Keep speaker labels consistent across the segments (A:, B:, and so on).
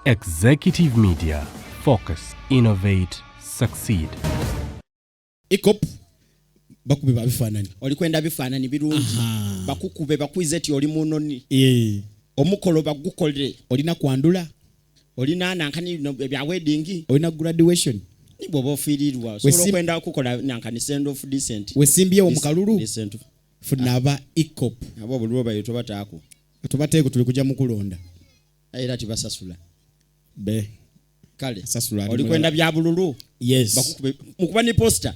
A: Executive Media. Focus, innovate, succeed.
B: Ecop bakube babifaananyi.
C: Oli kwenda bifaananyi birungi, bakukube bakwize ti oli munoni.
B: Eh.
C: Omukolo bagukolere.
B: Olina kwandula.
C: Olina nankani bya wedding.
B: Olina graduation.
C: Ni bw'oba ofiirirwa osobola okwenda okukola nankani send off decent.
B: Wesimbyewo mu kalulu.
C: Decent.
B: Funa aba Ecop.
C: Abo obululu bayo tobataako.
B: Tubateeko, tuli kujja mu kulonda.
C: Era tibasasula.
B: Be.
C: Kale.
B: Sasula ali
C: Oli kwenda bya bululu.
B: Yes.
C: Bakukube mukuba ni poster.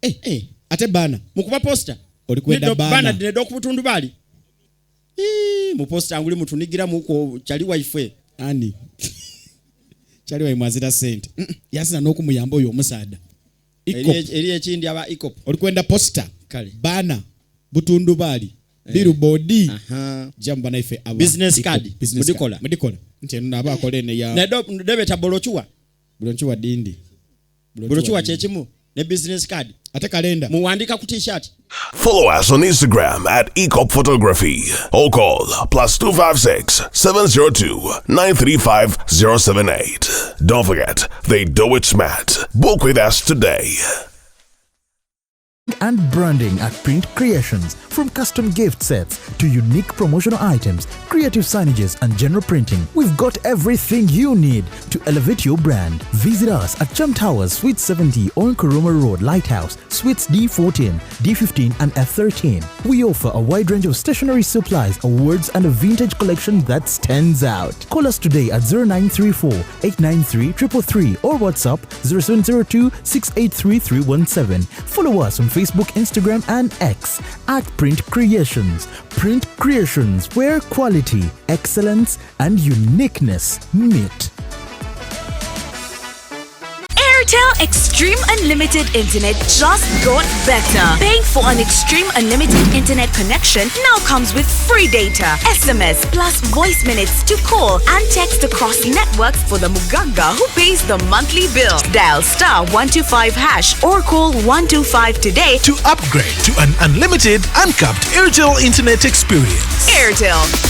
B: Eh, eh, ate bana.
C: Mukuba poster.
B: Oli kwenda
C: Neddo
B: bana.
C: Bana neddo ku butundu bali. Ii, mu poster nguli mutunigira muko kyali waife.
B: Ani? Kyali waimwe azira sente. Yazina n'okumuyamba oyo omusaada. Ecop.
C: Eri ekindi aba Ecop.
B: Oli kwenda poster.
C: Kale.
B: Bana butundu bali. Billboard.
C: Aha.
B: Jamba naife aba.
C: Business
B: Ecop.
C: card.
B: Business
C: Mudikola.
B: card. Mudikola. Nti eno naba akola eno ya.
C: Neddo debeta bolochuwa.
B: Bolochuwa dindi.
C: Bolochuwa kyekimu ne business card.
B: Ate kalenda.
C: Muwandika ku t-shirt.
D: Follow us on Instagram at Ecop Photography or call +256 702 935 078. Don't forget, they do it smart. Book with us today.
E: And branding at Print Creations. From custom gift sets to unique promotional items, creative signages, and general printing, we've got everything you need to elevate your brand. Visit us at Chum Towers, Suite 70 on Kuruma Road, Lighthouse, Suites D14, D15, and F13. We offer a wide range of stationery supplies, awards, and a vintage collection that stands out. Call us today at 0934 893 333 or WhatsApp 0702 683 317. Follow us on Facebook, Instagram, and X at Print Creations. Print Creations, where quality, excellence, and uniqueness meet.
F: Airtel Extreme Unlimited Internet just got better. Paying for an Extreme Unlimited Internet connection now comes with free data, SMS, plus voice minutes to call and text across networks for the Muganga who pays the monthly bill. Dial *125# or call 125 today
G: to upgrade to an unlimited, uncapped Airtel internet experience.
F: Airtel.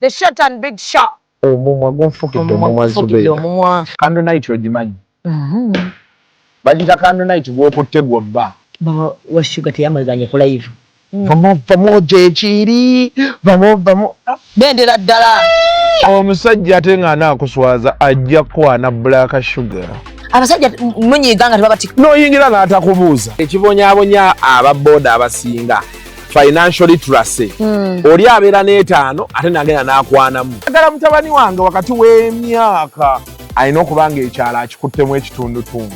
H: The short and big shot.
I: Omumwa gunfukidde omumwa.
H: Omumwa
I: Zubeera.
H: omumwa.
I: Candle night ogimanyi? Bagiyita candle night gw'okutte gwobba.
J: Baba wa Shuga teyamazanye ku live.
I: Vamu vamu gyekiri vamu vamu.
H: Bendera ddala.
I: Omusajja ate ng'anaakuswaza ajja kukwana Black Sugar.
H: Abasajja munyiiga nga tebabatika.
I: N'oyingira n'atakubuuza. Ekibonyaabonya aba booda abasinga financial literacy. Oli abeera n'etaano ate n'agenda n'akwanamu. Agala mutabani wange wakati w'emyaka alina okuba ng'ekyalo akikuttemu ekitundutundu.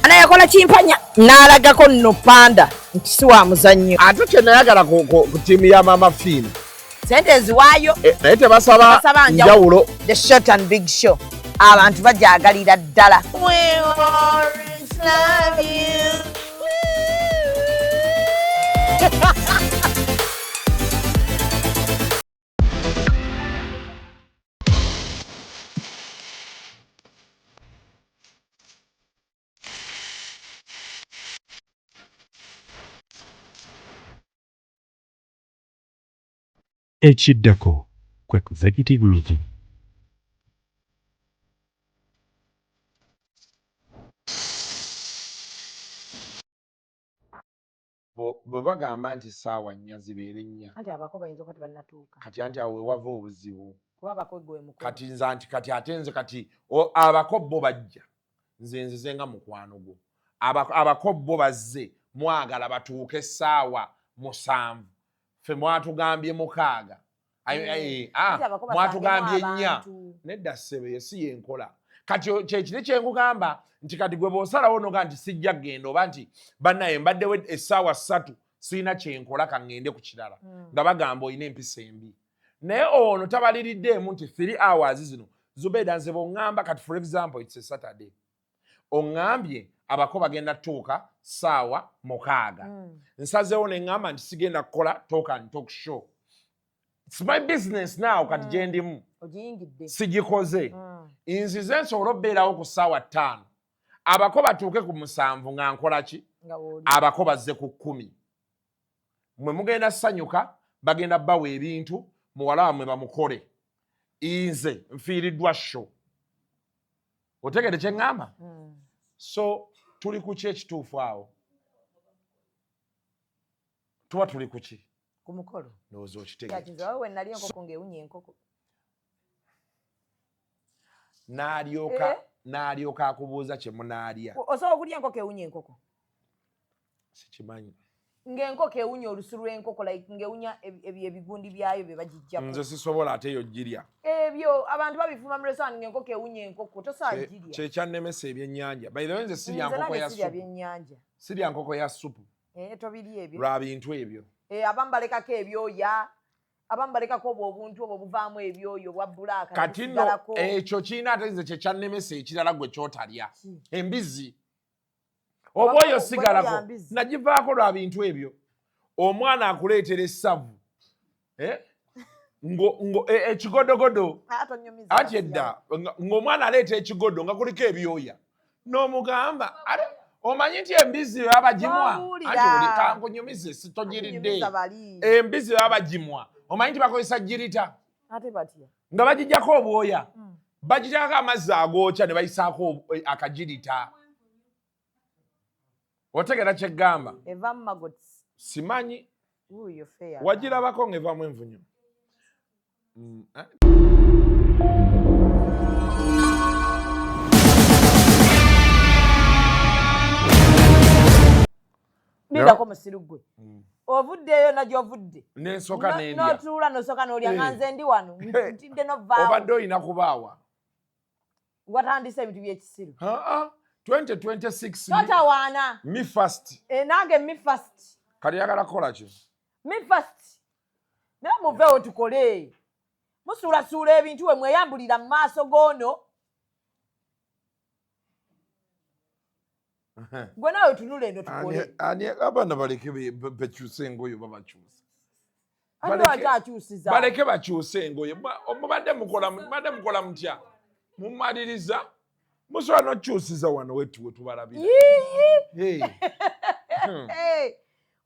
H: Anayakola kimpanya n'alagako nno panda nti si wa muzannyo.
I: Ate kye nayagala ku ttiimu ya Mama Fiina.
H: Sente eziwaayo.
I: Eh, naye tebasaba
H: Tebasaba
I: njawulo.
H: The short and big show. Abantu bajagalira ddala. We always love you.
A: Ekiddako ku Executive Meeting.
I: Bwe bagamba nti ssaawa 4 zibeere 4.
H: Anti abako bayinza okuba tebannatuuka.
I: Kati anti awo wewava obuzibu.
H: Kuba abako gwe mukulu.
I: Kati nze anti kati ate nze kati abako bo bajja, nze nzize nga mukwano gwo. Abako bo bazze mwagala batuuke essaawa 7, ffe mwatugambye 6. Ah,
H: Anti abako
I: mwatugambye
H: basangemu
I: nnya.
H: abantu.
I: Nedda ssebe, ye si yenkola. Kati kyekiri kyenkugamba nti kati gwe bw'osalawo noga nti sijja kgenda, oba nti bannaye mbaddewo essaawa 3 sirina kyenkola, kaŋŋende ku kirala, nga bagamba olina empisa embi. Naye ono tabaliriddeemu nti 3 hours zino Zubeeda nze bw'oŋŋamba kati, for example, it's a Saturday, oŋŋambye abako bagenda tuuka ssaawa 6, nsazeewo ne ŋŋamba nti sigenda kukola talk and talk show, it's my business now, kati gye ndimu
H: Ogiyingidde.
I: Sigikoze. Nzize nsobole okubeerawo ku ssaawa 5, abako batuuke ku 7 nga nkola ki?
H: Nga wooli.
I: Abako bazze ku 10, mwe mugenda ssanyuka, bagenda bawa ebintu, muwala wammwe bamukole, nze nfiiriddwa show. Otegede kye ŋŋamba? So tuli ku ki ekituufu awo? Tuba tuli ku ki?
H: Ku mukolo.
I: Ndowooza okitegedde.
H: Yakinze wawe we nali enkoko ng'ewunya enkoko.
I: N'alyoka
H: Eh?
I: n'alyoka akubuuza kye munaalya.
H: Osobola okulya enkoko ewunya enkoko?
I: Sikimanyi.
H: Ng'enkoko ewunya olusu lw'enkoko, like ng'ewunya ebigundi byayo bye bagijjako.
I: Nze sisobola, ate eyo girya.
H: Ebyo abantu babifuma mu restaurant, ng'enkoko ewunya enkoko, tosobola girya.
I: Kyekyannemesa ebyennyanja, by the way, nze sirya
H: Nze
I: nkoko
H: nange
I: ya
H: sirya
I: supu.
H: byennyanja.
I: Sirya nkoko ya supu.
H: Eh, tobirya ebyo.
I: Lwa bintu ebyo.
H: Eh, abamu balekako ebyoya, abamu balekako obwo obuntu obwo buvaamu ebyoya obwa black.
I: Kati nno ekyo kirina, ate nze kyekyannemesa ekirala gwe kyotalya, embizi oba oyo sigalako.
H: Gwe tolya mbizi.
I: Nagivaako lwa bintu ebyo. Omwana akuleetera essavu, eh? Ngo ekigodogodo. Anti edda ng'omwana aleeta ekigodo nga kuliko ebyoya, n'omugamba, ate omanyi nti embizi baba bagimwa?
H: Tobuulira.
I: Anti oli kankunyumize, sitogiridde. Embizi baba bagimwa, omanyi nti bakozesa girita?
H: Ate batya?
I: Nga bagijjako obwoya, bagiteekako amazzi agookya ne bayisaako akagirita. Otegera kyeggamba?
H: Eva mu maggots.
I: Simanyi.
H: Wuuyo feya.
I: Wagirabako ng'evaamu envunyu? Eh?
H: Lindako, musiru gwe, ovuddeeyo na gy'ovudde.
I: Nensooka nendya.
H: N'otuula nosooka n'olya nga
I: Eh.
H: nze ndi wano ntidde novaawo.
I: Obadde olina kubaawa.
H: Watandise ebintu by'ekisiru.
I: Aa, 2026.
H: Totawaana.
I: Me first.
H: Eh, nange me first.
I: Kati yagala kukola ki?
H: Me first. Naye muveewo tukole. Musuulasuula ebintu we mweyambulira mu maaso g'ono. Gwe naawe tunula eno tukole.
I: Ani abaana baleke bakyuse engoye oba bakyuse.
H: Ani wakyakyusiza?
I: Baleke bakyuse engoye. Mubadde mukola mutya? Mumaliriza musobola nokyusiza wano wetu wetubalabira.
H: Yiyi.
I: Hey.
H: Hey,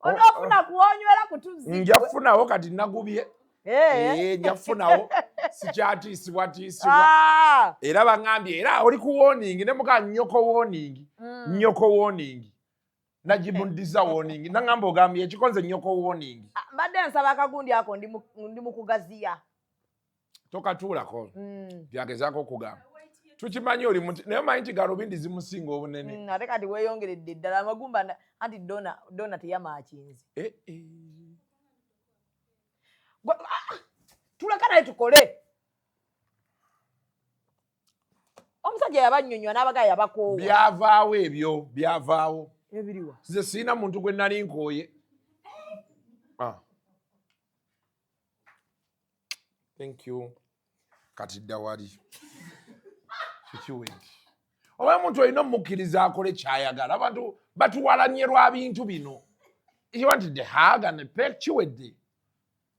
H: onoofuna kuwonywera ku tuzzi.
I: Nja kufunawo, kati nagubye.
H: Eh.
I: Eh, nja kufunawo, sikyatiisibwatiisibwa.
H: Ah.
I: Era baŋŋambye era oli ku warning ne muka nnyoko warning. Nnyoko warning nagimuddiza warning, naŋŋamba ogambye ekikonze nnyoko warning.
H: Ah, mbadde nsaba akagundi ako, ndi mu kugaziya.
I: Tokatuulako. Byagezaako okugamba tukimanyi oli muti, naye omanyi nti galubindi zimusinga obunene.
H: Ate kati weeyongeredde ddala amagumba anti dona dona teyamaakinze.
I: Eh, eh.
H: Ah, tuleka naye tukole. Omusajja yabannyonnyola n'abagaa yabakoowa.
I: Byavaawo ebyo, byavaawo.
H: Ebiriwa?
I: Nze sirina muntu gwe nali nkooye. Ah. Thank you. Kati dda wali kikiwe nti oba omuntu olina omukkiriza akole kyayagala. Abantu batuwalanye lwa bintu bino. He wanted the hug and the peck, kiwedde.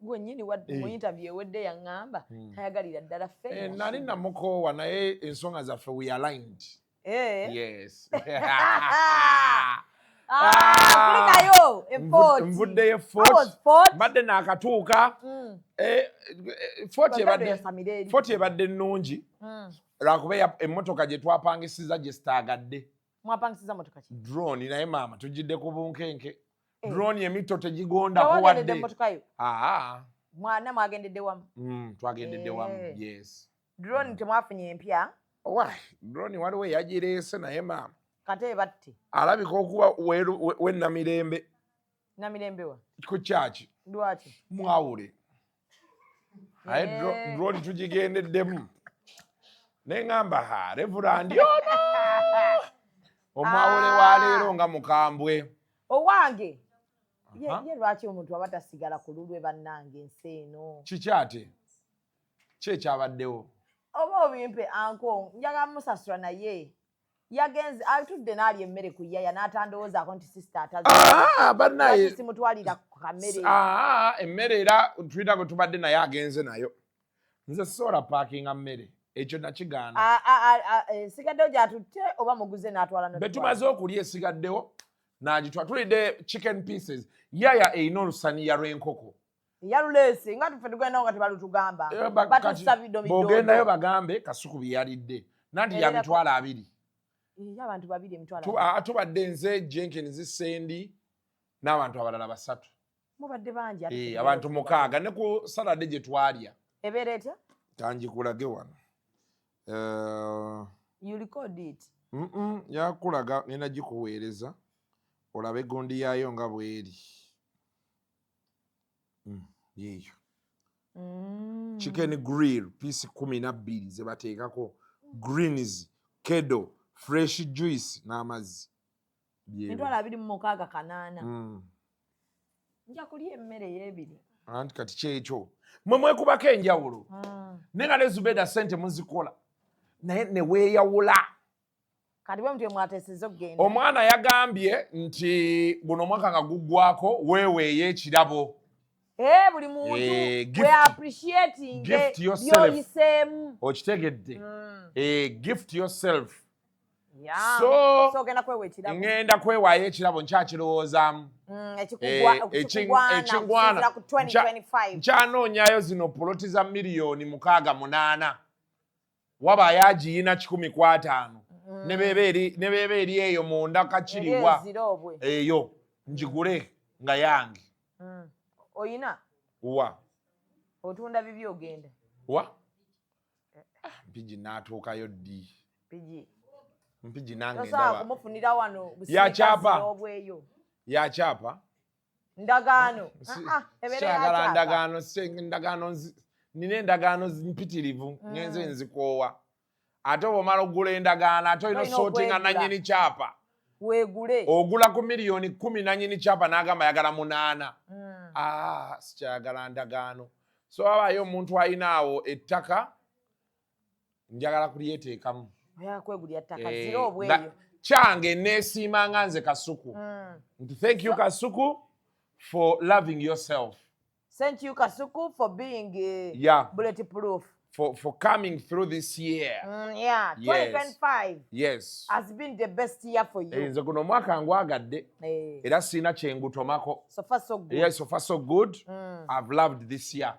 H: Gwennyini
I: Eh.
H: mu interview ewedde yaŋŋamba tayagalira ddala ffe.
I: Eh, nali namukoowa, naye ensonga zaffe, we aligned.
H: Eh.
I: Yes.
H: Ah, kulikayo e Fort.
I: Nvuddeyo.
H: How was
I: Fort?
H: Fort?
I: Mbadde naakatuuka. Eh, Fort
H: Baganda
I: ebadde
H: yasamira eri.
I: Fort ebadde nnungi, lwakuba emmotoka gye twapangisiza gye sitaagadde.
H: Mwapangisiza motoka ki?
I: Drone. Naye maama, tugidde ku bunkenke.
H: Eh.
I: Drone emito tegigondako.
H: Tewagendedde
I: Wadde.
H: emmotoka yo?
I: Aa.
H: Mwana mwagendedde wamu?
I: Twagendedde wamu.
H: Eh.
I: Yes.
H: Drone temwafunye empya?
I: Why, drone waliwo eyagireese, naye maama,
H: Kate batte.
I: alabika okuba wenamirembe.
H: Namirembe wa?
I: Ku kyaki.
H: Lwaki?
I: Mwawule. Naye drone tugigendeddemu neŋŋamba, ha, Reverend ono omwawule wa leero nga mukambwe.
H: Owange ye lwaki omuntu aba tasigala ku lulwe, bannange, ensi eno?
I: Kiki ate ki ekyabaddewo?
H: Oba obimpe anko, njagala musasula, naye yagenze atudde n'alya emmere ku yaya n'atandowoozaako nti sister.
I: Ah, bannaye.
H: Simutwalira ku kamere.
I: Ah, emmere era tulina gwe tubadde naye agenze nayo. Nze sisobola paakinga mmere, ekyo nakigaana.
H: Ah, ah, ah, ah, esigaddewo gyatutte oba muguze n'atwala?
I: Be tumaze okulya, esigaddewo nagitwa. Tulidde chicken pieces. Yaya erina olusaniya lw'enkoko.
H: Yaluleese nga tufe tugendawo nga tebalutugamba.
I: Eh,
H: batussa
I: kati
H: bido.
I: Bw'ogendayo bagambe Kasuku bye yalidde nanti
H: Era
I: ya 200,000.
H: Abantu babiri emitwalo
I: Tubadde nze, Jenkins, Sendi n'abantu abalala basatu.
H: Mubadde bangi ate.
I: Eh,
H: Tugenda
I: abantu
H: okuba.
I: 6 ne ku salade gye twalya.
H: Ebeera etya?
I: Tangikulage wano. Eh,
H: You record it.
I: Yakulaga, ngenda gikuweereza olabe egondi yaayo nga bweri. Yiiyo. Chicken grill piece 12 ze bateekako greens, kedo, fresh juice n'amazzi. Byebyo.
H: 268,800. Nja kulya emmere ey'ebiri.
I: Anti kati kyekyo mwe mwekubako enjawulo. Naye nga ne Zubeda, sente muzikola naye ne weeyawula.
H: Kati bwe mutyo mwateeseza okugenda.
I: Omwana yagambye nti guno omwaka nga guggwako weeweeyo ekirabo.
H: Eh, buli muntu
I: Eh,
H: we appreciating
I: gift yourself.
H: byoyiseemu.
I: Okitegedde? Eh, gift yourself.
H: So ogenda kwewa ekirabo?
I: Ŋŋenda kwewaayo ekirabo, nkyakirowoozaamu.
H: Ekikugwana
I: Ekingwana.
H: okusinziira ku 2025.
I: Nkyanoonyayo zino poloti za miliyoni 6, 8, wabaayo agiyina 150, ne beeba eri eyo munda kakiriwa.
H: Eri ezirobwe.
I: Eyo njigule nga yange.
H: Oyina
I: Wa?
H: Otunda bibi ogenda.
I: Wa? Ah, Mpigi naatuukayo ddi?
H: Pigi.
I: Mpigi nange
H: Tosobola
I: ndaba
H: kumufunira wano.
I: Yakyapa.
H: Obweyo
I: Yakyapa.
H: Ndagaano. Ah, ah, ebeera
I: Sikyagala
H: yakyapa.
I: ndagaano, ndagaano nina endagaano mpitirivu, ngenze nzikoowa. Ate bw'omala okugula endagaano, ate olina
H: Olina
I: osootinga
H: okwegula.
I: nannyini kyapa.
H: Weegule.
I: Ogula ku miliyoni 10, nannyini kyapa n'agamba ayagala 8. Ah, sikyayagala ndagaano. So wabaayo omuntu alina awo ettaka, njagala kulyeteekamu.
H: Oyagala kwegulya ttaka?
I: Eh,
H: Zira obweyo.
I: Kyange neesiima nga nze Kasuku nti thank you, Kasuku, for loving yourself.
H: Thank you, Kasuku, for being bullet proof.
I: For coming through this year.
H: Yeah,
I: Yes.
H: 2025 has been the best year for you.
I: Eh, nze guno omwaka ngwagadde.
H: Eh,
I: Era sirina kyengutomako.
H: So far so good.
I: Yes, so far so good. I've loved this year.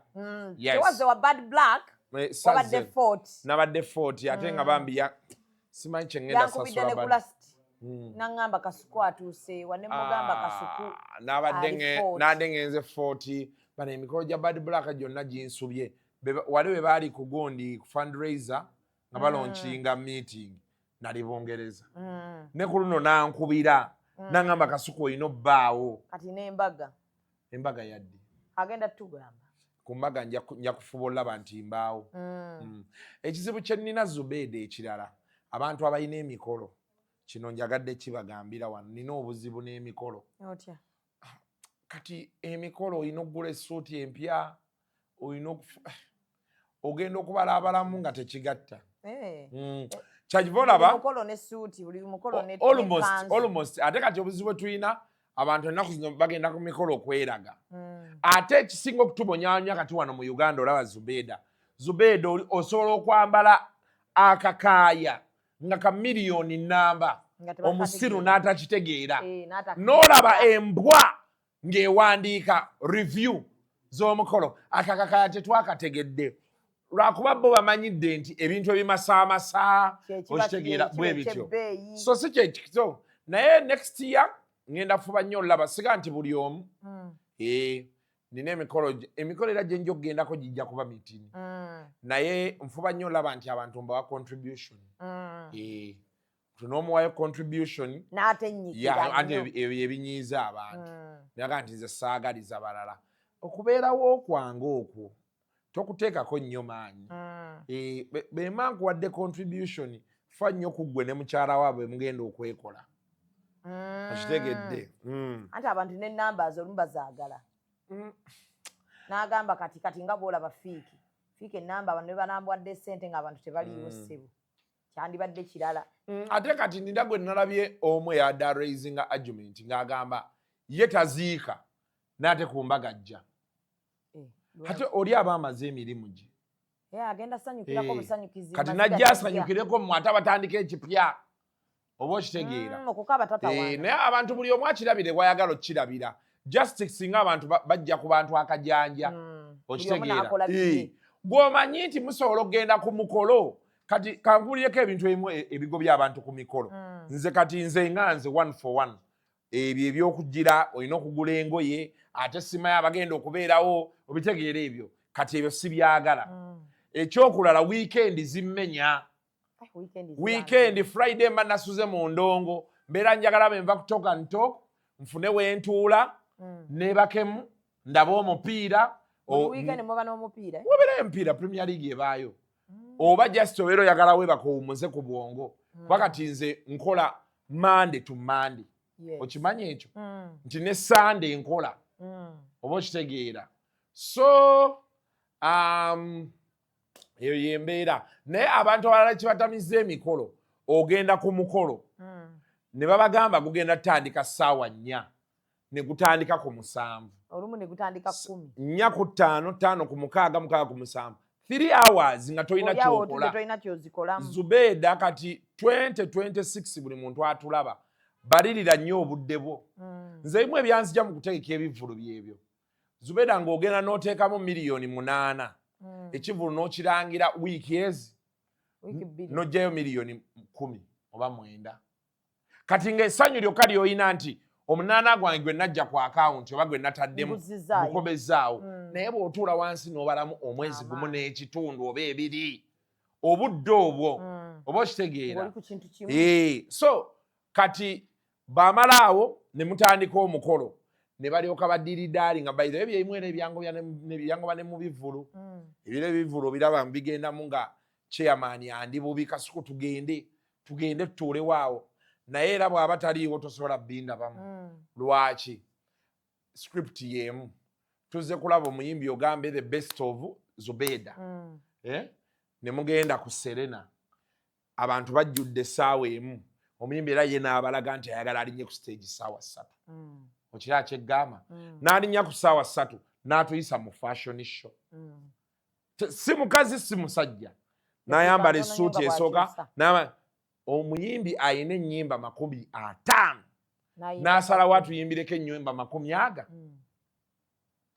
I: Yes.
H: Tewaze wa Bad Black.
I: Eh,
H: wabadde
I: sazze.
H: fort.
I: Nabadde 40 ate nga bambi simanyi kyengenda
H: Yankubidde
I: sasula
H: ne
I: bad-
H: kulasti naŋŋamba Kasuku atuuse wa, ne mugamba Kasuku
I: Ah, nabadde
H: ali 40.
I: nabadde ngenze 40. Bano emikolo gya Bad Black gyonna ginsubye. Wali we baali ku gundi, ku fundraiser nga balaunchinga meeting, nali Bungereza. Ne ku luno nankubira naŋŋamba, "Kasuku, olina obbaawo."
H: Kati n'embaga?
I: Embaga yaddi?
H: Agenda tugamba.
I: Ku mbaga nja kufuba olaba nti mbaawo. Ekizibu kye nnina, Zubeeda, ekirala, abantu abalina emikolo, kino njagadde kibagambira wano, nina obuzibu n'emikolo.
H: Otya?
I: Kati emikolo olina okugula essuuti empya, olina ogenda okubala abalamu nga tekigatta.
H: Eh.
I: Kyakiva olaba
H: Buli mukolo n'essuuti, buli mukolo
I: almost
H: n'ekkanzu.
I: Almost. Ate kati obuzibu bwe tulina, abantu ennaku zino bagenda ku mikolo okweraga. Ate ekisinga okutubonyaanya kati wano mu Uganda, olaba Zubeeda, Zubeeda, osobola okwambala akakaaya nga ka miliyoni 1
H: Nga tebakategeera.
I: omusiru n'atakitegeera.
H: Eh, n'atategeera.
I: N'olaba embwa ng'ewandiika review z'omukolo, akakakaya tetwakategedde, lwakuba bo bamanyidde nti ebintu ebimasaamasa
H: Kyekiba
I: okitegeera
H: kiba
I: bwe bityo.
H: ekyebbeeyi.
I: So si kyekito, naye next year ngenda fuba nnyo olaba siga nti buli omu. Eh, nina emikolo emikolo era gye nja okugendako gijja kuba mitini, naye nfuba nnyo olaba nti abantu mbawa contribution. Eh, tunoomuwayo contribution.
H: N'atennyikira
I: Ya, anti
H: nnyo.
I: ebyo ebinyiiza abantu. Naga nti nze saagaliza balala okubeerawo kwange okwo. Tokuteekako nnyo maanyi. Eh, bemba nkuwadde contribution, fa nnyo ku ggwe ne mukyala waabwe mugenda okwekola. Okitegedde?
H: Anti abantu ne numbers olumu bazaagala. N'agamba kati nga bw'olaba Fiiki, Fiiki enamba abantu ne banambwadde sente ng'abantu tebaliiwo, ssebo, kyandibadde kirala.
I: Ate kati nina gwe nalabye omu eyadde araisinga argument ng'agamba ye taziika n'ate ku mbaga ajja.
H: Eh,
I: Ate oli aba amaze emirimu gye.
H: Eh, agenda sanyukirako.
I: Eh,
H: Busanyukizi.
I: Kati
H: maziga
I: najja
H: tajja.
I: asanyukireko mmwe ate abatandika ekipya, oba okitegeera?
H: Okukaaba tatawaana.
I: Eh, naye abantu buli omu akirabire wayagala okukirabira. Justice singa abantu bajja ku bantu akajanja.
H: Buli omu
I: Okitegeera?
H: n'akola bibye.
I: Eh, gw'omanyi nti musobola okugenda ku mukolo. Kati kankuulireko ebintu ebimu ebigobya abantu ku mikolo. Nze kati nze nga nze one for one, ebyo ebyokugira olina okugula engoye ate simayo abagenda okubeerawo, obitegeera? Ebyo kati ebyo sibyagala. Ekyokulala, weekend zimmenya.
H: Ai, weekend zirange.
I: Weekend, Friday mba nasuze mu ndongo, mbeera njagala bwe nva ku Talk and Talk nfune wentuula, neebakemu, ndabe omupiira.
H: Buli weekend muba n'omupiira, eh?
I: Wabeerayo emipiira, Premier League ebaayo, oba just obeera oyagala weebaka owummuze ku bwongo, kuba kati nze nkola Monday to Monday. Okimanyi ekyo? Nti ne Sunday nkola. Oba okitegeera? So eyo yembeera. Naye abantu abalala kibatamiza emikolo, ogenda ku mukolo ne babagamba gugenda tutandika ssaawa 4, ne gutandika ku 7.
H: Olumu ne gutandika 10.
I: 4 ku 5, 6 ku 6, 6 ku 7, 3 hours nga tolina
H: Oli awo otudde,
I: kyokola.
H: Tolina kyozikolamu.
I: Zubeeda, kati 2026 buli muntu atulaba balirira nnyo obudde bwo. Nze ebimu ebyanzija mu kutegeka ebivvulu byebyo, Zubeeda, ng'ogenda n'oteekamu miliyoni 8, ekivvulu n'okirangira wiiki ezi
H: Wiiki 2.
I: n'oggyayo miliyoni 19. Kati ng'essanyu lyokka ly'olina nti omunaana gwange gwe najja ku akawunti oba gwe nataddemu
H: Nguzizzaayo.
I: gukomezzaawo. Naye bw'otuula wansi n'obalamu omwezi gumu
H: Amaanyi.
I: n'ekitundu oba 2, obudde obwo, oba okitegeera?
H: Ng'oli ku kintu kimu.
I: Eh, so kati bamala awo ne mutandika omukolo ne balyoka badiridaali nga by the way byerimu era ebyangoba ne mu bivvulu. Ebiro ebivvulu obiraba bigendamu nga chairman andi bubi, "Kasuku, tugende, tugende tutuulewo awo." Naye era bw'aba taliiwo tosobola bindabamu. Lwaki? Script y'emu, tuzze kulaba omuyimbi, ogambe the best of Zubeda. Eh? Ne mugenda ku Serena, abantu bajjudde essaawa 1, omuyimbi era ye n'abalaga nti ayagala alinnye ku stage ssaawa 3. Okiraba kyeggamba? N'alinnya ku ssaawa 3 n'atuyisa mu fashion show. Si mukazi si musajja, n'ayambala
H: ntono nnyo
I: essuuti
H: nga
I: esooka.
H: bw'akyusa.
I: Omuyimbi ayina ennyimba 50
H: N'ayimba.
I: n'asalawo atuyimbireko ennyimba makumi aga.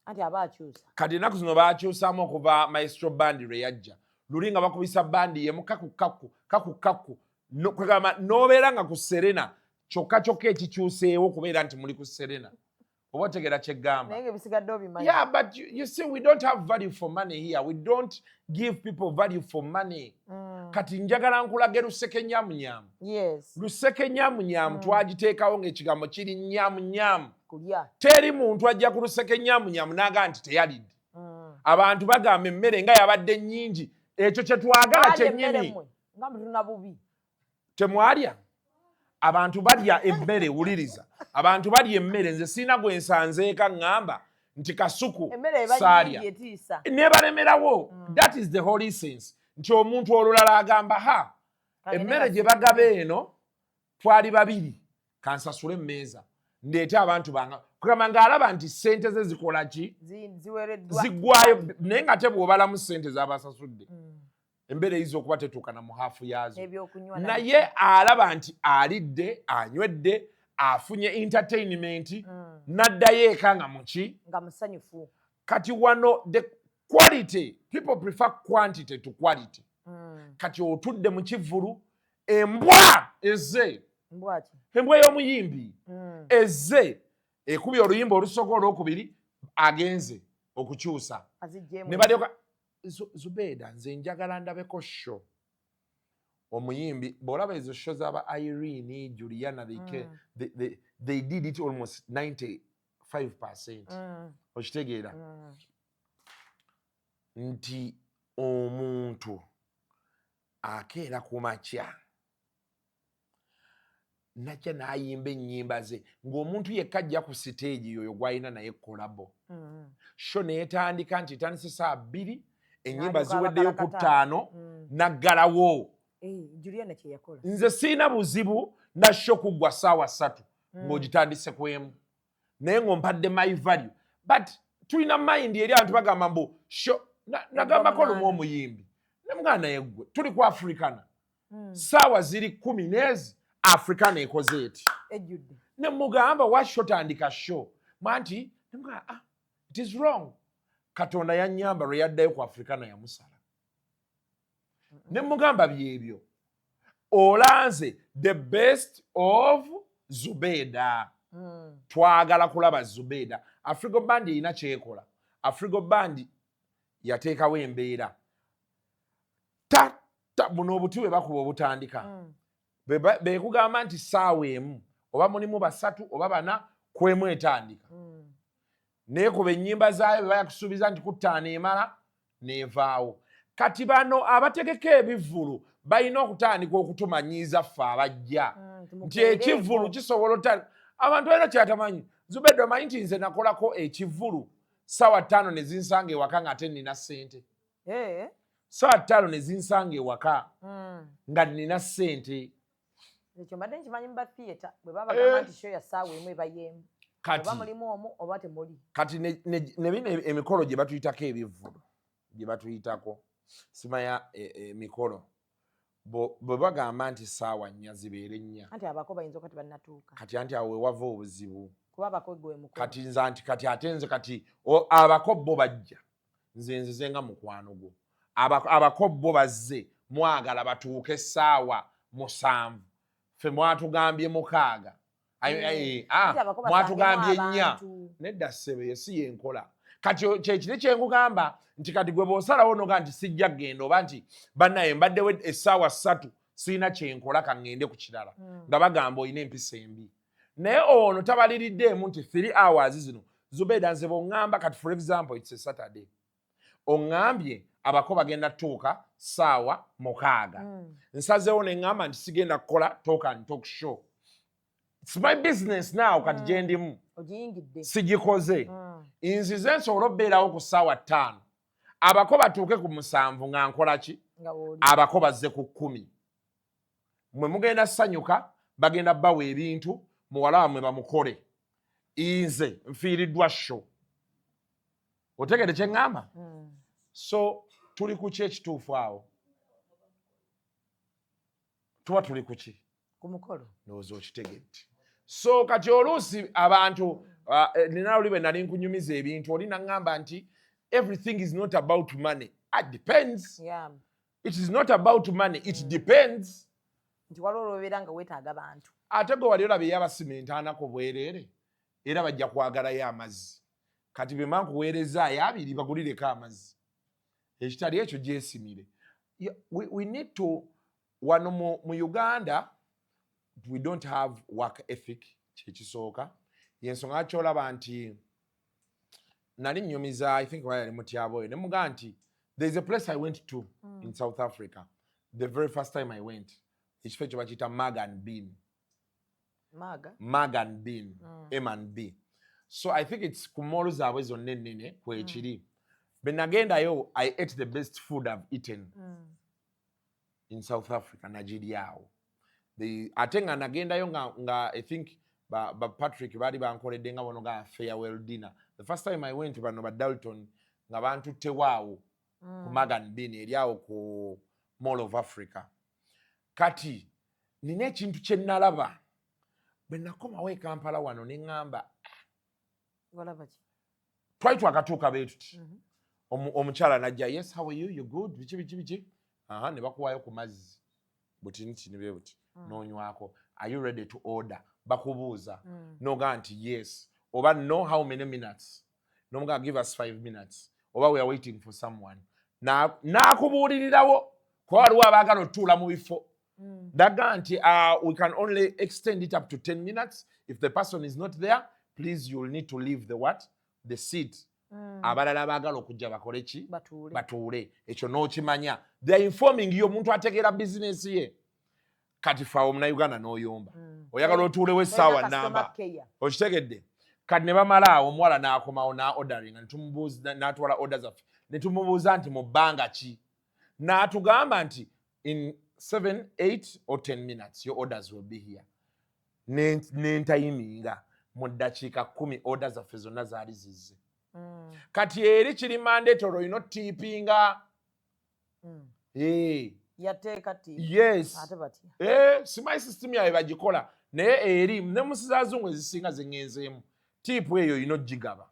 H: Anti aba akyusa.
I: Kati ennaku zino bakyusaamu okuva maestro band lwe yajja. Luli nga bakubisa bandi yemu kaku kaku kaku kaku. Kwegamba n'obeera nga ku Serena kyokka kyokka ekikyuseewo kubeera nti muli ku Serena, oba otegeera kyeggamba?
H: Naye nga ebisigadde obimanyi.
I: Yeah, but you see, we don't have value for money here. We don't give people value for money. Kati njagala nkulage luseke nyamunyamu. Luseke nyamunyamu twagiteekawo ng'ekigambo kiri nyamunyamu.
H: Kulya.
I: Teri muntu ajja ku luseke nyamunyamu n'agamba nti teyalidde. Abantu bagamba emmere nga yabadde nnyingi. Ekyo kye twagala.
H: Mwalya emmere
I: Kyennyini.
H: mmwe nga mutuna bubi.
I: Temwalya? Abantu balya emmere. Wuliriza, abantu balya emmere. Nze sirina gwe nsanzeeka ŋŋamba nti Kasuku
H: Emmere eba
I: saalya.
H: nnyingi etiisa.
I: Nebalemerawo. That is the holy sense nti omuntu olulala agamba ha
H: Kagende
I: emmere gye
H: kasirike.
I: bagaba eno twali babiri, kansasule emmeeza ndeete abantu banga kugamba ng'alaba nti ssente ze zikola ki?
H: Ziweereddwa.
I: Ziggwayo. Naye nga te bw'obalamu ssente z'abasasudde, embeera eyinza okuba tetuuka na mu haafu yaazo.
H: Ebyokunywa.
I: Naye alaba nti alidde, anywedde, afunye entertainment, n'addayo eka nga muki?
H: Nga musanyufu.
I: Kati wano the quality, people prefer quantity to quality. Kati otudde mu kivvulu, embwa ezze.
H: Mbwaki?
I: Embwa y'omuyimbi ezze ekubye oluyimba olusooka, olwokubiri, agenze okukyusa
H: Aziggyemu.
I: Ne balyoka Zubeeda, nze njagala ndabeko show omuyimbi. Bw'olaba ezo show z'aba Irene, Juliana, they did it almost 95%. Okitegeera? Nti omuntu akeera ku makya najja n'ayimba ennyimba ze, ng'omuntu yekka ajja ku siteegi yoyo gw'alina naye collabo. Show neetandika nti etandise saa 2, ennyimba
H: N'alyoka
I: ziweddeyo ku
H: abakalakata.
I: 5, naggalawo.
H: Eh, Juliana kye yakola.
I: Nze siina buzibu na show kuggwa saawa 3 ng'ogitandise ku 1, naye ng'ompadde my value. But tulina mind eri abantu bagamba mbu show nagambako lumu omuyimbi nemugana, naye ggwe tuli ku Africana, saawa ziri 10 n'ezi Africana ekoze eti.
H: Ejjudde.
I: Ne mugamba, wa show tandika show manti. Nemugamba, ah, it is wrong. Katonda yanyamba, lwe yaddayo ku Africana yamusala. Ne mugamba, byebyo olanze the best of Zubeda. Twagala kulaba Zubeda. Afrigo Band erina kyekola. Afrigo Band yateekawo embeera ta ta buno obuti bwe bakuba obutandika. Bekugamba nti saawa 1 oba mulimu basatu oba bana kwemu etandika, neekuba ennyimba zaayo, bwe bayakusuubiza nti ku 5 emala nevaawo. Kati bano abategeka ebivvulu balina okutandika okutumanyiiza ffe abajja nti ekivvulu kisobola otandika. Abantu balina kyatamanyi. Zubedde, omanyi nti nze nakolako ekivvulu saawa 5 ne zinsanga ewaka nga ate nina ssente?
H: Eh.
I: Saawa 5 ne zinsanga ewaka nga nina ssente.
H: Ekyo mbadde nkimanyi mu ba theatre, bwe babagamba
I: Eh.
H: nti show ya ssaawa 1 eba y'emu.
I: Kati
H: oba mulimu omu oba temuli.
I: Kati ne bino emikolo gye batuyitako, ebivvulu gye batuyitako, simanya emikolo bwe bagamba nti saawa 4 zibeere 4.
H: Anti abako bayinza okuba tebannatuuka.
I: Kati anti awo wewava obuzibu.
H: Kuba abako gwe mukolo.
I: Kati nze anti kati ate nze kati abako bo bajja, nze nzize nga mukwano gwo. Abako bo bazze, mwagala batuuke essaawa 7, ffe mwatugambye 6. Ah,
H: Anti abako
I: mwatugambye
H: basangemu
I: 4.
H: abantu.
I: Nedda ssebe, yo si yenkola. Kati kyekiri kyenkugamba nti kati gwe bw'osalawo noga nti sijja kgenda, oba nti bannaye mbaddewo essaawa 3, sirina kyenkola, kaŋŋende ku kirala, nga bagamba olina empisa embi. Naye ono tabaliriddeemu nti 3 hours zino. Zubeeda, nze bw'oŋŋamba kati, for example, it's a Saturday, oŋŋambye abako bagenda tuuka saawa 6, nsazeewo ne ŋŋamba nti sigenda kukola talk and talk show. It's my business now. Kati gye ndimu
H: ogiyingidde.
I: Sigikoze. Nzize nsobole okubeerawo ku ssaawa 5, abako batuuke ku 7 nga nkola ki?
H: Nga wooli.
I: Abako bazze ku 10, mwe mugenda sanyuka, bagenda bawa ebintu, muwala wammwe bamukole. Nze nfiiriddwa show. Otegere kye ŋŋamba? So tuli ku ki ekituufu awo? Tuba tuli ku ki?
H: Ku mukolo.
I: Ndowooza okitegedde. So kati oluusi abantu nina oli bwe nali nkunyumiza ebintu, oli naŋŋamba nti everything is not about money. Ah, depends. It is not about money, it depends.
H: Nti waliwo olwobeera nga weetaaga bantu.
I: Ate gwe wali olaba eyabasima entaanako bwereere, era bajja kwagalayo amazzi. Kati bwe mankuweerezaayo 20, bagulireko amazzi, ekitali ekyo gyesimire. We need to wano mu Uganda we don't have work ethic. Kyekisooka, yensonga lwaki olaba nti nali nnyumiza, I think wali mutyaba oyo, ne mugamba nti there is a place I went to in South Africa the very first time I went. Ekifo ekyo bakiyita Mug and Bean.
H: Maaga.
I: Mug and Bean, M and B. So I think it's ku mall zaabwe zonna ennene kwekiri. Bwe nagendayo, I ate the best food I've eaten in South Africa. Nagiryawo. Ate nga nagendayo nga I think ba Patrick baali bankoledde nga bono nga farewell dinner. The first time I went, bano ba Dalton nga bantuttewaawo ku Mug and Bean eri awo ku Mall of Africa. Kati nina ekintu kye nalaba bwe nakomawo e Kampala wano, ne ŋŋamba,
H: Walaba ki?
I: Twali twakatuuka bwe tuti, omukyala najja, "Yes, how are you? You good?" Biki biki biki. Aha, ne bakuwaayo ku mazzi buti nti nibe buti, n'onywako. "Are you ready to order?" bakubuuza. Nogaa nti yes oba no. "How many minutes?" Nomugaa, "Give us 5 minutes," oba "We are waiting for someone." N'akubuulirirawo kuba waliwo abaagala otutuula mu bifo. Ndaga nti "We can only extend it up to 10 minutes. If the person is not there, please, you will need to leave the what, the seat." Abalala baagala okujja bakole ki?
H: Batuule.
I: Batuule. Ekyo n'okimanya, they are informing you. Omuntu ategeera bizinesi ye. Kati faawo omunauganda n'oyomba, oyagala otuulewo essaawa namba, okitegedde? Kati ne bamala awo, omuwala n'akomawo n'a ordering, netumubuuza, n'atwala order zaffe, ne tumubuuza nti mu bbanga ki? N'atugamba nti in 7, 8 or 10 minutes your orders will be here. Nentayiminga mu ddakiika 10 order zaffe zonna zaali zizze. Kati eri kiri mandatory, olina otipinga. Eh.
H: Yateeka ti?
I: Yes.
H: Ate batya?
I: Eh, simanyi system yaabwe bagikola, naye eri ne mu zazungu ezisinga zeŋŋenzeemu, tip eyo olina ogigaba.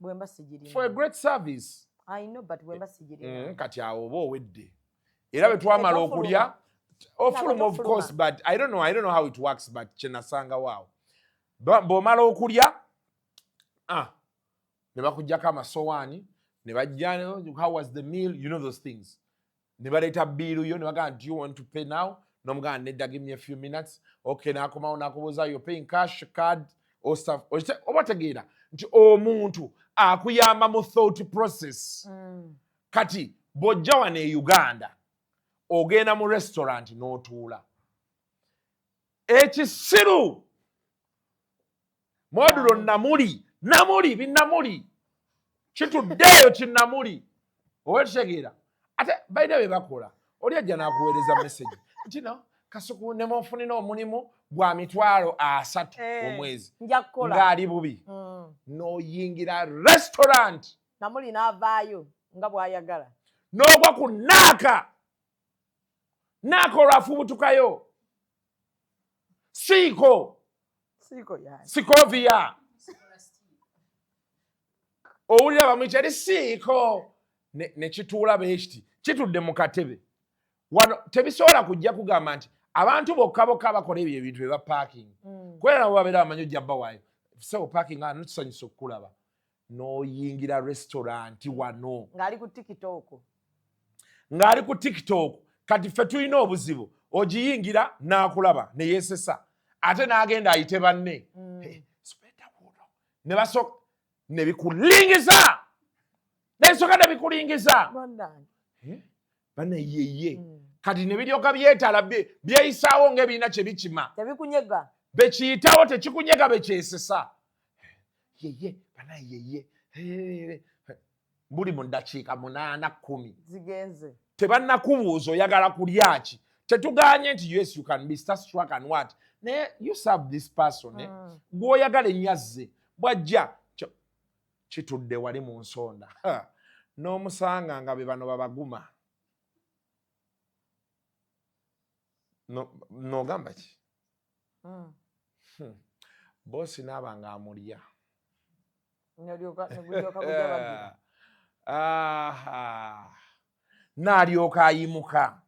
H: Bwemba sigirina?
I: For a great service.
H: I know, but bwemba sigirina?
I: Kati awo oba owedde. Era bwe twamala okulya, ofuluma, of course, but I don't know how it works, but kyenasangawo awo, bw'omala okulya, ah, ne bakugjako amasowaani ne bajja, "How was the meal?" You know those things. Ne baleeta bill yo ne bagamba, "Do you want to pay now?" Nomugamba, "Nedda, give me a few minutes." Okay, n'akomawo n'akubuuza, "You paying cash, card or stuff?" Oba otegeera nti omuntu akuyamba mu thought process. Kati bw'ojja wano e Uganda, ogenda mu restaurant n'otuula, ekisiru modulo namuli namuli binamuli kituddeeyo kinamuli, oba tukitegeera? Ate balina bye bakola. Oli ajja n'akuweereza message nti no Kasuku ne munfunira omulimu gwa 300,000
H: Eh,
I: omwezi,
H: nja kukola.
I: Ng'ali bubi. N'oyingira restaurant,
H: namuli n'avaayo nga bw'ayagala.
I: N'ogwa ku naaka naaka, olwafubutukayo siiko.
H: Siiko yani?
I: Sikovia. Owulira bamuyita eri siiko, ne kituula beekiti kitudde mu katebe wano. Tebisobola kujja kugamba nti abantu bokka bokka bakola ebyo ebintu bye bapaakinga, kubeera nabo babeera bamanyi ojja bbawaayo so parking ano tusanyusa okukulaba n'oyingira restaurant wano.
H: Ng'ali ku TikTok.
I: Ng'ali ku TikTok. Kati ffe tulina obuzibu, ogiyingira n'akulaba ne yeesesa, ate n'agenda ayite banne. Hey, sipeta wuno. Ne basooka ne bikulingiza, nesooka ne bikulingiza.
H: Bannange.
I: Eh, banne yeye. Kati ne biryoka byetala byeyisaawo ng'ebirina kye bikima.
H: Tebikunyega.
I: Bekiyitawo tekikunyega, bekyesesa yeye bana yeye. Eh, buli mu ddakiika 8, 10
H: zigenze.
I: Tebannakubuuza oyagala kulya ki. Tetuganye nti yes, you can be starstruck and what, naye you serve this person, eh? Gw'oyagala ennyazze bwajja kitudde wali mu nsonda. Ha, n'omusanga nga be bano babaguma. N'ogamba ki? Boosi naaba nga amulya.
H: Negulyoka gujabagira.
I: Aha. N'alyoka ayimuka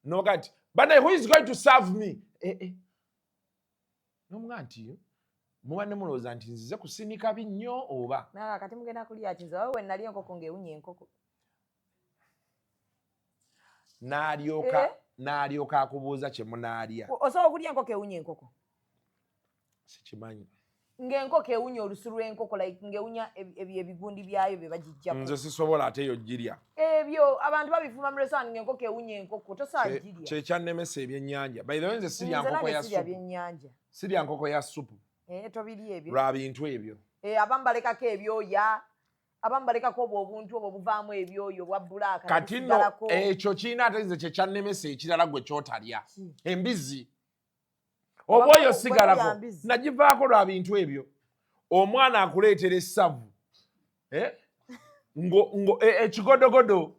I: noga nti bana, "Who is going to serve me?" Eh, eh. Nomuga nti muba ne mulowooza nti nzize kusinika binnyo oba?
H: Naga kati mugenda kulya ki? Nze wawe we nali enkoko ng'ewunya enkoko.
I: N'alyoka
H: Eh?
I: n'alyoka akubuuza kye munaalya.
H: Osobola okulya enkoko ewunya enkoko?
I: Sikimanyi.
H: Ng'enkoko ewunya olusu lw'enkoko, like ng'ewunya ebigundi byayo bye bagijjako.
I: Nze sisobola, ate eyo girya.
H: Ebyo abantu babifuma mu restaurant, ng'enkoko ewunya enkoko, tosobola girya.
I: Kyekyannemesa ebyennyanja, by the way, nze sirya
H: Nze
I: nkoko
H: nange
I: ya
H: sirya
I: supu.
H: byennyanja.
I: Sirya nkoko ya supu.
H: Eh, tobirya ebyo.
I: Lwa bintu ebyo.
H: Eh, abamu balekako ebyoya, abamu balekako obwo obuntu obwo buvaamu ebyoya obwa black.
I: Kati nno ekyo kirina, ate nze kyekyannemesa ekirala gwe kyotalya, embizi oba oyo
H: Oba
I: sigalako.
H: olya mbizi.
I: Nagivaako lwa bintu ebyo. Omwana akuleetera essavu, eh? Ekigodogodo.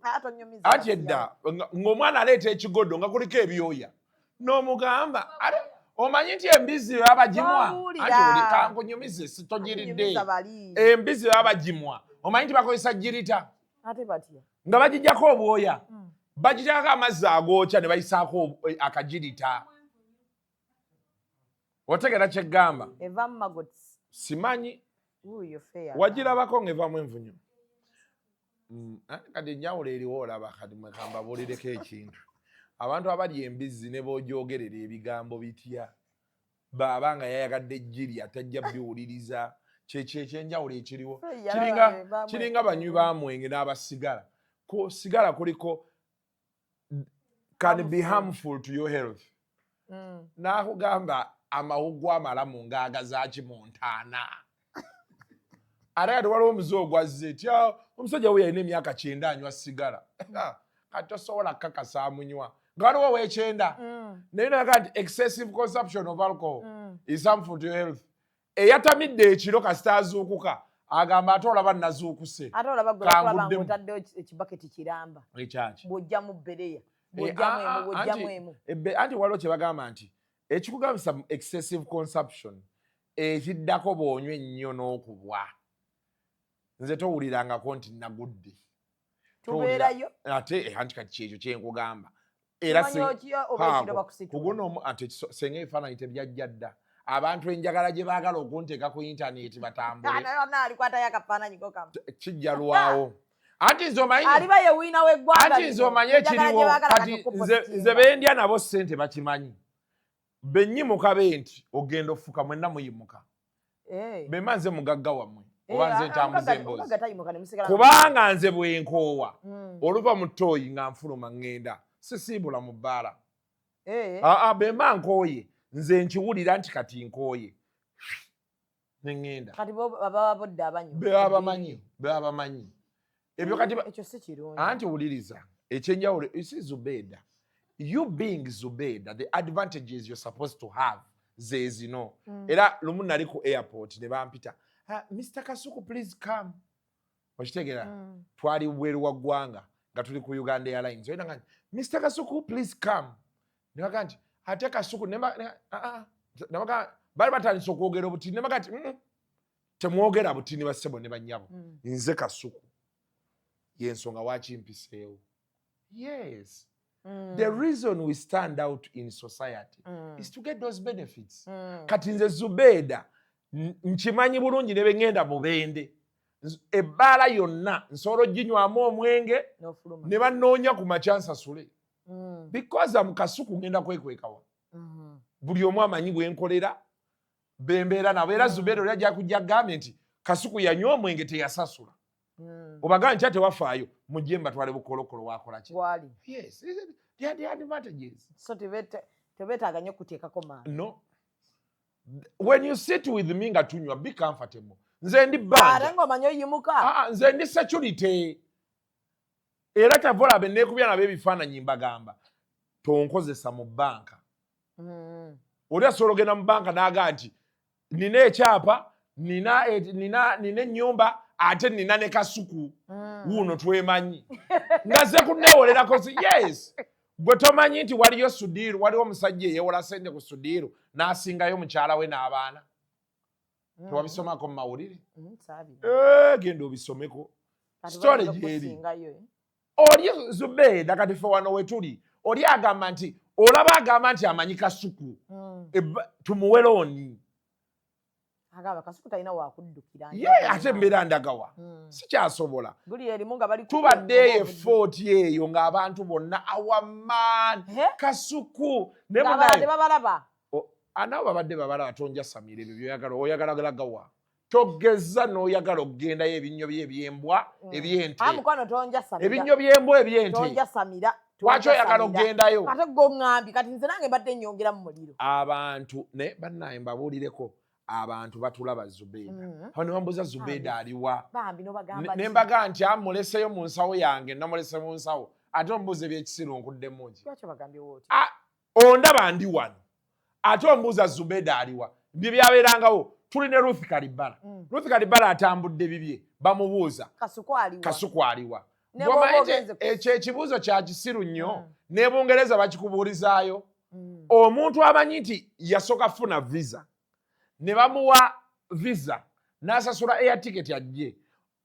I: Ati edda ng'omwana aleeta ekigodo nga kuliko ebyoya, n'omugamba, ate omanyi nti embizi baba bagimwa?
H: Babuulira.
I: Anti oli kankunyumize, sitogiridde.
H: Nyumiza bali.
I: Embizi baba bagimwa, omanyi nti bakozesa girita?
H: Ate batya?
I: Nga bagijjako obwoya, bagitekako amazzi agookya ne bayisaako akagirita. Otegera kyeggamba?
H: Eva mu maggots.
I: Simanyi.
H: Wuuyo feya.
I: Wagirabako ng'evaamu envunyu? Kati enjawulo eriwo, olaba kati mwekambabuulireko ekintu. Abantu abalya embizzi ne boogyogerera ebigambo bitya, baaba nga yayagadde ejjirya tajja biwuliriza. Kyekyo ekyenjawulo ekiriwo.
H: Yalaba
I: Kiringa
H: be bamwe-
I: kiringa banywi ba mwenge n'abasigala. Ku sigala kuliko can be harmful to your health. N'akugamba amawuggwe amalamu ng'agazaaki mu ntaana. Ate kati waliwo omuze ogwazze ti, "Ah, omusajja we yalina emyaka 90 anywa sigala." Kati tosobola kukakasa amunywa nga waliwo ow'ekyenda. Naye naga nti excessive consumption of alcohol is harmful to your health. Eyatamidde ekiro kasita azuukuka agamba, "Ate olaba nazuukuse."
H: Ate olaba gwe bakulaba
I: Kanguddemu.
H: ng'otaddeyo ekibaketi kiramba.
I: Ekyaki?
H: Bw'ojjamu bbereya,
I: Eh,
H: bw'ojjamu
I: ah,
H: emu,
I: ah,
H: bw'ojjamu emu.
I: Anti waliwo kye bagamba nti ekikugambisa excessive consumption, ekiddako bw'onywa ennyo n'okubwa. Nze towulirangako nti nagudde.
H: Tubeerayo.
I: Ate anti kati kyekyo kyenkugamba era.
H: Tumanyi otya oba ekiro bakusitula?
I: Kuguno ate senga ebifaananyi tebyajja dda. Abantu enjagala gye baagala okunteeka ku intaneti batambule.
H: Naye alikwatayo akafaananyi ko kamu.
I: Kijja lwawo, anti nze omanyi
H: Aliba ye wiina w'eggwanga
I: anti nze
H: lino.
I: omanyi
H: Enjagala
I: ekiriwo
H: gye baagala
I: kati
H: kati
I: nze bendya nabo ssente bakimanyi. Benyimuka be nti ogenda ofuka mwenna muyimuka. Bemba nze mugagga wammwe oba nze ntambuza emboozi.
H: Omugagga tayimuka ne musigala.
I: Kubanga nze bwenkoowa oluva mu ttooyi nga nfuluma ŋŋenda, sisiibula mu bbaala. Aa, bemba nkooye nze nkiwulira nti kati nkooye ne ŋŋenda.
H: Kati bo baba bodde abanywa.
I: Beba bamanyi, beba bamanyi ebyo kati
H: Ekyo si kirungi.
I: Anti wuliriza ekyenjawulo. You see, Zubeda, you being Zubeda, the advantages you're supposed to have ze zino. Era lumu nali ku airport ne bampita, "Ah, Mr Kasuku, please come." Okitegeera? Twali bweru wa ggwanga nga tuli ku Uganda Airlines. Oyina nga nti, "Mr Kasuku, please come." Ne baga nti, "Ate Kasuku?" Ah, ah. Ne baga, bali batandise okwogera obutini. Ne baga nti, temwogera butini, bassebo ne bannyabo. Nze Kasuku, yensonga wakimpiseewo." Yes. The reason we stand out in society is to get those benefits. Kati nze Zubeeda nkimanyi bulungi ne bengenda mubende, ebbaala yonna nsobola oginywamu omwenge
H: N'ofuluma.
I: ne bannoonya ku makya nsasule because am Kasuku. Ngenda kwekwekawa? Buli omu amanyi bwenkolera, bembeera nabo. Era Zubeeda oli ajja kujja agambye nti Kasuku yanywa omwenge teyasasula. Obagaa nkya tewafaayo, mujje mbatwale bukolokolo, wakola ki?
H: Wali.
I: Yes, they are the advantages.
H: So tebeetaaga nnyo kuteekako maanyi.
I: No, when you sit with me nga tunywa, be comfortable. Nze ndi banja.
H: Ate ng'omanyi oyimuka.
I: Ah, ah, nze ndi security. Era kyava olaba neekubya nabo ebifaananyi, mbagamba tonkozesa mu banka. Oli asobola ogenda mu banka n'agaa nti nina ekyapa, nina ennyumba, ate nina ne Kasuku. Wuuno twemanyi nga ze kuneewolerako si yes. Gwe tomanyi nti waliyo Sudiiru, waliwo omusajja eyewola sente ku Sudiiru n'asingayo mukyala we n'abaana? Tewabisomako mu mawulire?
H: Saabira.
I: Eh, genda obisomeko.
H: Kati
I: Story
H: bayinza
I: gyeri.
H: okusingayo, eh?
I: Oli Zubeeda kati fe wano wetuli, oli agamba nti olaba agamba nti amanyi Kasuku. Tumuwe loan.
H: Agamba Kasuku talina wakuddukira.
I: Ye ate mbeera ndagawa? Sikyasobola.
H: Guli erimu nga bali
I: Tubadde eyo efooti eyo ng'abantu bonna awaman Kasuku ne
H: Ng'abalala
I: munaye
H: tebabalaba.
I: Anabo babadde babalaba. Tonjasamira ebyo byoyagala. Oyagala lagawa? Togeza n'oyagala okugendayo ebinnyo bye ebyembwa, ebyente.
H: Ah, mukwano, tonjasamira.
I: Ebinnyo by'embwa, ebyente.
H: Tonjasamira.
I: Lwaki oyagala okugendayo?
H: Ate goŋŋambi kati nze nange mbadde nyongera mu muliro.
I: Abantu naye bannaye mbabuulireko, abantu batulaba. Zubeeda, awo ne bambuuza, "Zubeeda aliwa?"
H: Bambi n'obagamba
I: Ne
H: ki?
I: mbaga nti amuleseyo mu nsawo yange, namulese mu nsawo. Ate ombuuza ebyekisiru, nkuddemu nti
H: Lwaki obagambye wooti?
I: Ah, ondaba ndi wano ate ombuuza Zubeeda aliwa. Bye byabeerangawo. Tuli ne Ruth Kalibala. Ruth Kalibala atambudde bibye, bamubuuza,
H: "Kasuku aliwa?"
I: "Kasuku aliwa?"
H: Ne
I: Bw'omanyi
H: bw'oba
I: nti ekyo ekibuuzo kya kisiru nnyo. Ne Bungereza bakikubuulizaayo. Omuntu amanyi nti yasooka funa visa ne bamuwa visa n'asasula air ticket ajje,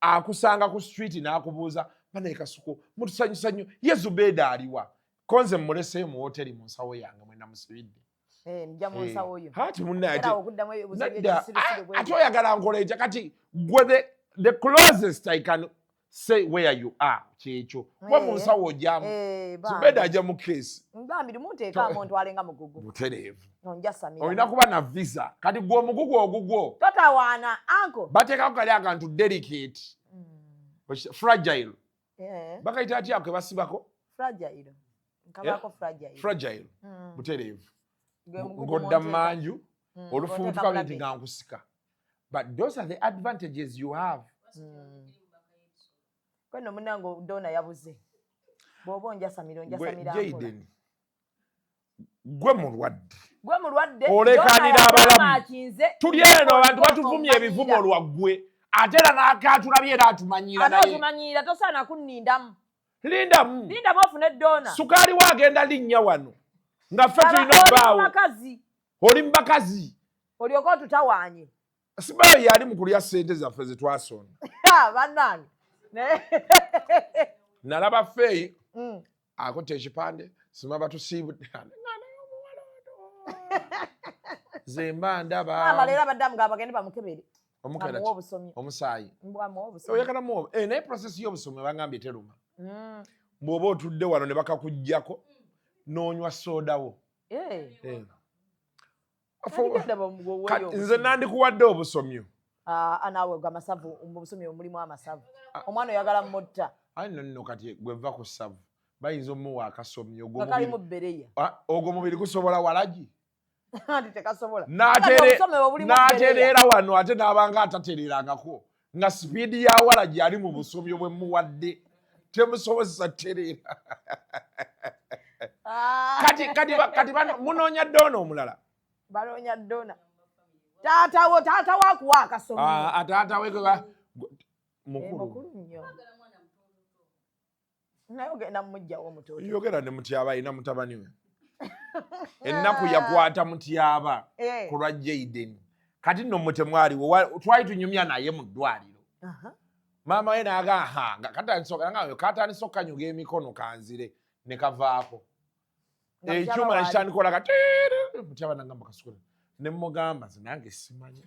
I: akusanga ku street n'akubuuza, "Banaye Kasuku mutusanyusa nnyo, ye Zubeeda aliwa?" Konze mmuleseyo mu woteri mu nsawo yange mwe namusibidde.
H: Eh, nja mu nsawo yo.
I: Ati munnaye
H: Era okuddamu ebibuuzo
I: nedda
H: by'ekisirusiru bwe
I: ate oyagala nkola etya kati gwe? The closest I can Say where you are, kyekyo kuba mu
H: Eh,
I: nsawo ojamu.
H: Eh, bambi.
I: Zubeda ajja mu keesi.
H: Bambi limunteekaamu ntwale nga mugugu.
I: Butereevu.
H: Onjasamira.
I: Olina kuba na visa. Kati gwe omugugu ogugwo
H: Totawaana anko.
I: Bateekako kali akantu delicate, fragile.
H: Eh,
I: Bakayita atya ako kebasibako?
H: Fragile. Nkabaako fragile.
I: Fragile. Butereevu.
H: Gwe mugugu
I: Ng'odda
H: mwonteeka.
I: manju olufuutuka
H: Ng'oteeka
I: nti
H: mulabe.
I: nga nkusika, but those are the advantages you have.
H: Kweno munange dona yabuze. Bw'oba onjasamira
I: Gwe
H: onjasamira mpola.
I: Jaden, gwe mulwadde.
H: Gwe mulwadde.
I: Olekanira
H: Donna
I: abalamu.
H: yamakinze.
I: Tuli eno abantu batuvumya ebivumo lwa ggwe, ate era n'akatulabye era atumanyira.
H: Ate
I: Naye
H: otumanyiira, tosaana kunnindamu.
I: Lindamu.
H: Lindamu ofune dona.
I: Sukaali we agenda linnya wano nga ffe
H: Aba-
I: tulina
H: oli
I: obbaawo.
H: bakazi.
I: Oli mu bakazi.
H: Olyoke otutawaanye.
I: Sibayo yali mu kulya ssente zaffe ze twasonda.
H: Ha, bannange. Naye
I: Nalaba feeyi akutte ekipande sima batusiibudde ze mba ndaba.
H: Maama leero abadde amugamba bagende bamukebere.
I: Omukebera
H: Amuwe
I: ki?
H: obusomyo.
I: Omusaayi.
H: Mbwamuwe obusomyo.
I: Oyagala muwa eh, naye process y'obusomyo bangambye teruma. Bw'oba otudde wano ne bakakuggyako n'onywa soodawo.
H: Eh.
I: Eh.
H: Nandigenda bamuwe
I: Kati
H: obusomyo.
I: nze nandikuwadde obusomyo.
H: Ah, ah, naawe gwe amasavu, mu busomyo mulimu amasavu. Omwana oyagala mutta.
I: Ayi nno nno kati gwe vva ku ssavu, bayinza omuwa akasomyo ogwo
H: Nga kalimu
I: mubiri.
H: bbereya.
I: Ah, ogwo mubiri gusobola walagi.
H: Anti tekasobola.
I: N'atere-
H: Kati obusomyo bwe bulimu bbereya.
I: N'atereera wano ate n'abanga atatereerangako nga sipiidi ya walagi ali mu busomyo bwe muwadde temusobozesa tereera.
H: Ah.
I: Kati bano munoonya ddoona omulala.
H: Banoonya dona. Taata wo, taata wo akuwa akasomyo.
I: Ah, taata we
H: Eh,
I: mukulu.
H: Mukulu nnyo. Naye ogenda mumuggyawo omutoto.
I: Yogera ne Mutyaba, alina mutabani we. Ennaku yakwata Mutyaba
H: Eh.
I: ku lwa Jaden. Kati nno mmwe temwaliwo, twali tunyumya naye mu ddwaliro. Maama we n'agamba nga katandise okukanyuga emikono kanzire ne kavaako.
H: Nga Mutyaba
I: Ekyuma
H: waali.
I: nekitandika kati Mutyaba nagamba kasukule ne mugamba nze nange simanyi.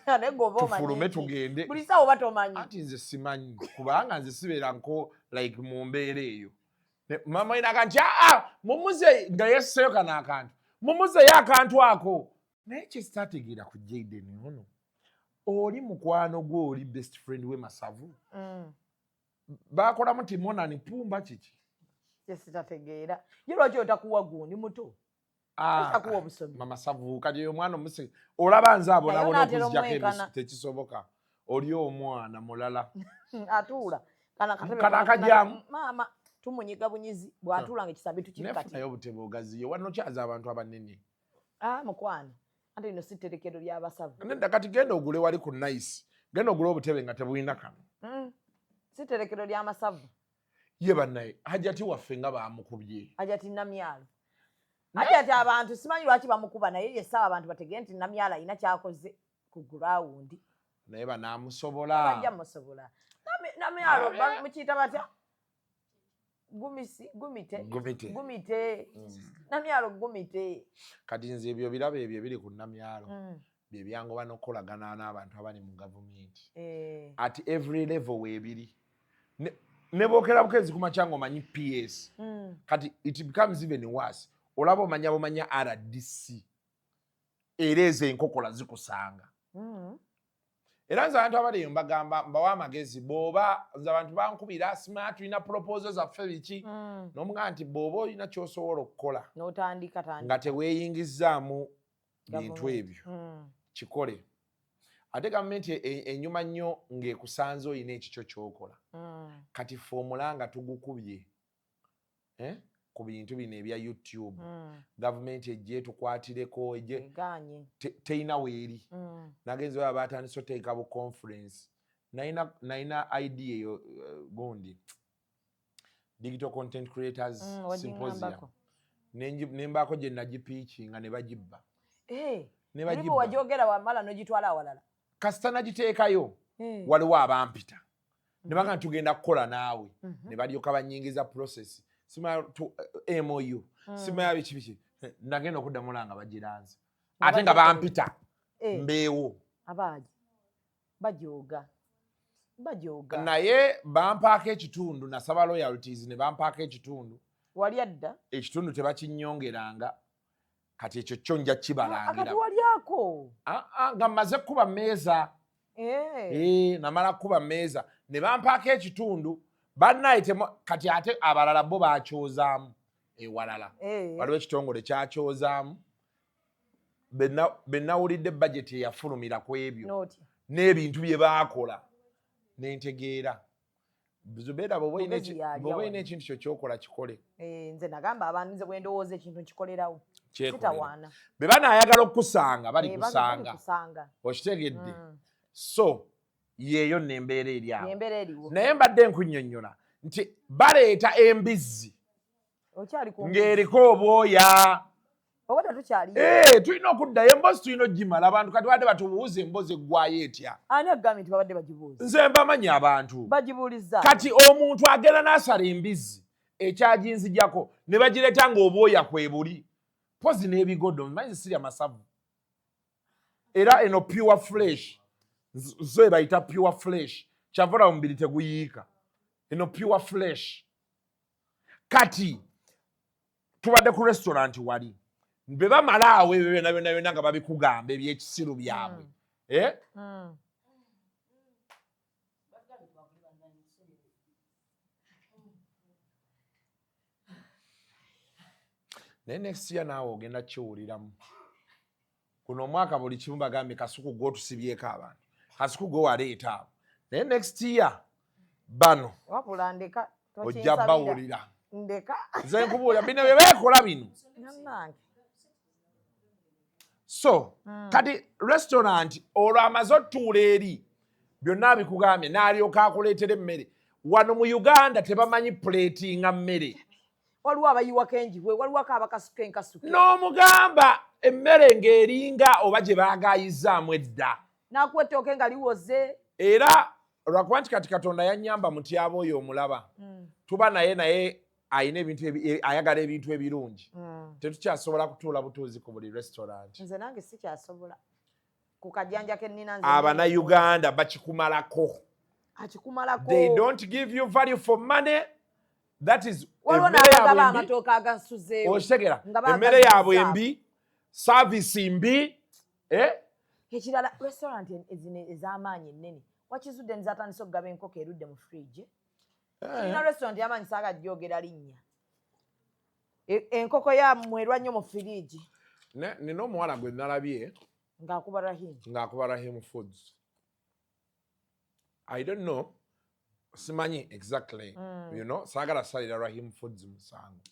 H: Naye gwe oba omanyi
I: Tufulume
H: ki?
I: tugende.
H: Buli ssaawa oba tomanyi.
I: Anti nze simanyi kubanga nze sibeera nko like mu mbeera eyo. Maama we n'agamba nti aa mumuze nga yesseeyo kano akantu, mumuzeeyo akantu ako. Naye kye sitaategeera ku Jaden ono, oli mukwano gwe, oli best friend we Masavu. Bakolamu timonani pumba kiki?
H: Kye sitategeera. Ye lwaki otakuwa gundi muto?
I: Ah,
H: Takuwa obusomi.
I: Mama Savu kati oyo omwana omuse olaba nze abonaabona
H: Naye onaatera
I: okuzijjako
H: omwenkana.
I: emisu tekisoboka. Oli omwana mulala.
H: Atuula. Kana akatebe
I: Kano akajyamu.
H: Maama tumunyiga bunyizi bw'atuula nga ekisambi tukikkati.
I: Nefunayo obutebe ogaziye wano kyaza abantu abanene.
H: Ah, mukwano. Ate lino si tterekero ly'abasavu.
I: Nedda kati genda ogule wali ku Nice. Genda ogule obutebe nga tebulina kano.
H: Si tterekero ly'amasavu.
I: Ye bannaye Hajati waffe nga baamukubye.
H: Hajati Namyalo. Hajati abantu simanyi lwaki bamukuba, naye ye ssaawa abantu bategere nti Namyalo alina ky'akoze ku gurawundi.
I: Naye banaamusobola.
H: Bajja musobola. Namyalo mukiyita batya? Gumisi, gumite.
I: Gumite.
H: Gumite. Namyalo gumite.
I: Kati nze ebyo birabo ebyo ebiri ku Namyalo bye byangoba n'okukolagana n'abantu abali mu gavumenti.
H: Eh.
I: At every level weebiri. Ne bookera bukeezi ku makya ng'omanyi PS. Kati it becomes even worse. Olaba omanya bumanya RDC. Era ezo enkokola zikusanga. Era nze abantu abali eyo mbagamba mbawa amagezi, bw'oba nze abantu bankubira sima tulina proposal zaffe biki, n'omugamba nti bw'oba olina ky'osobola okukola
H: N'otandika tandika.
I: nga teweeyingizzaamu bintu
H: Gavumenti.
I: ebyo, kikole. Ate gavumenti enyuma nnyo ng'ekusanze olina ekikyo ky'okola. Kati ffe omulanga tugukubye, eh, ku bintu bino ebya YouTube. Gavumenti ejje etukwatireko ejje
H: Egaanye.
I: Terina weeri. Nagenzi baba batandise oteeka bu conference. Nalina idea eyo gundi digital content creators symposium.
H: Wagiŋŋambako.
I: Nembaako gye nagipiikinga ne bagibba.
H: Eh,
I: Ne
H: buli
I: bagibba.
H: bwe wagyogera wamala n'ogitwala awalala.
I: Kasita nagiteekayo waliwo abampita ne bagamba nti tugenda kukola naawe, ne balyoka banyingiza process simanya MOU simanya biki biki. Nagenda okuddamu nga bagiranze
H: Nga
I: ate nga
H: bagiteeka.
I: bampita
H: Eh.
I: mbeewo.
H: Abaagi bajooga. Bajooga.
I: Naye bampaako ekitundu, nasaba royalties ne bampaako ekitundu.
H: Wali adda.
I: Ekitundu tebakinyongeranga, kati ekyo kyo nja
H: Akati
I: kibalangira.
H: Walyako?
I: Ah, ah, nga mmaze kuba mmeeza.
H: Eh.
I: Eh, namala kuba mmeeza ne bampaako ekitundu. Bannaye kati ate abalala bo bakyozaamu ewalala. Waliwo ekitongole kyakyozaamu. Be nawulidde budget eyafulumira ku ebyo
H: Noti.
I: n'ebintu bye baakola, nentegeera. Zubeera, bw'oba olina
H: Mugezi yalya
I: bw'oba olina
H: wano.
I: ekintu kyo kyokola, kikole.
H: Eh, nze nagamba abantu, nze bwe ndowooza ekintu nkikolerawo.
I: Kyekolera.
H: Sitawaana.
I: Bwe banaayagala okukusanga, bali
H: Eh, bali
I: kusanga.
H: Kusanga.
I: Okitegedde? So yeeyo nno embeera eri awo.
H: Embeera eriwo.
I: Naye mbadde nkunnyonnyola nti baleeta embizzi
H: Okyali ku
I: ng'eriko obwoya.
H: Oba tetukyali?
I: Eh, tulina okuddayo, emboozi tulina ogimala. Abantu kati badde batubuuza emboozi eggwayo etya.
H: Ani agambye nti babadde bagibuuza?
I: Nze mbamanyi abantu.
H: Bagibuuliza.
I: Kati omuntu agenda n'asala embizzi ekyaginzijako ne bagireeta ng'obwoya kwe buli, pozi n'ebigodo. Manyi sirya masavu, era eno pure flesh, zo ebayita pure flesh, kyava olaba omubiri teguyiika. Eno pure flesh. Kati tubadde ku restaurant, wali bwe bamala awo ebyo byonna byonna byonna nga babikugamba ebyekisiru byabwe, eh? Naye next year naawe ogenda kiwuliramu. Kuno omwaka buli kimu bagambye Kasuku gwotusibyeko abantu, Kasuku gwe waleeta abo. Naye next year bano
H: Wabula ndeka.
I: ojja
H: Tokinsabira.
I: bawulira.
H: Ndeka.
I: Nze nkubuulira bino bye beekola bino.
H: Nannange.
I: So kati restaurant olwo amaze otuula eri byonna bikugambye, n'alyoka akuleetera emmere. Wano mu Uganda tebamanyi puleetinga mmere.
H: Waliwo abayiwako enjiwe, waliwo ako abakasuka enkasuke.
I: N'omugamba emmere ng'eringa oba gye baagayizaamu edda.
H: N'akuwa ettooke nga liwoze.
I: Era lwakuba nti kati Katonda yannyamba, mutyaba oyo omulaba tuba naye, naye ayina ebintu ayagala ebintu ebirungi. Tetukyasobola kutuula butuuzi ku buli restaurant.
H: Nze nange sikyasobola ku kajjanja kennina nze.
I: Abannayuganda bakikumalako.
H: Akikumalako.
I: They don't give you value for money, that is
H: Waliwo
I: emmere
H: n'abagaba
I: yaabwe embi.
H: amatooke agasuzeewo.
I: Okitegera?
H: Nga baagazizza.
I: Emmere yaabwe embi, service mbi, eh?
H: Ekirala, restaurant zino ez'amaanyi ennene, wakizudde nti zatandise okugaba enkoko erudde mu fridge? Tulina restaurant y'amaanyi, saaga gyogera linnya. Enkoko yammwe erwa nnyo mu firiigi.
I: Nina omuwala gwe nalabye
H: ng'akuba Rahim.
I: Ng'akuba Rahim Foods. I don't know, simanyi exactly. Saagala salira Rahim Foods musango,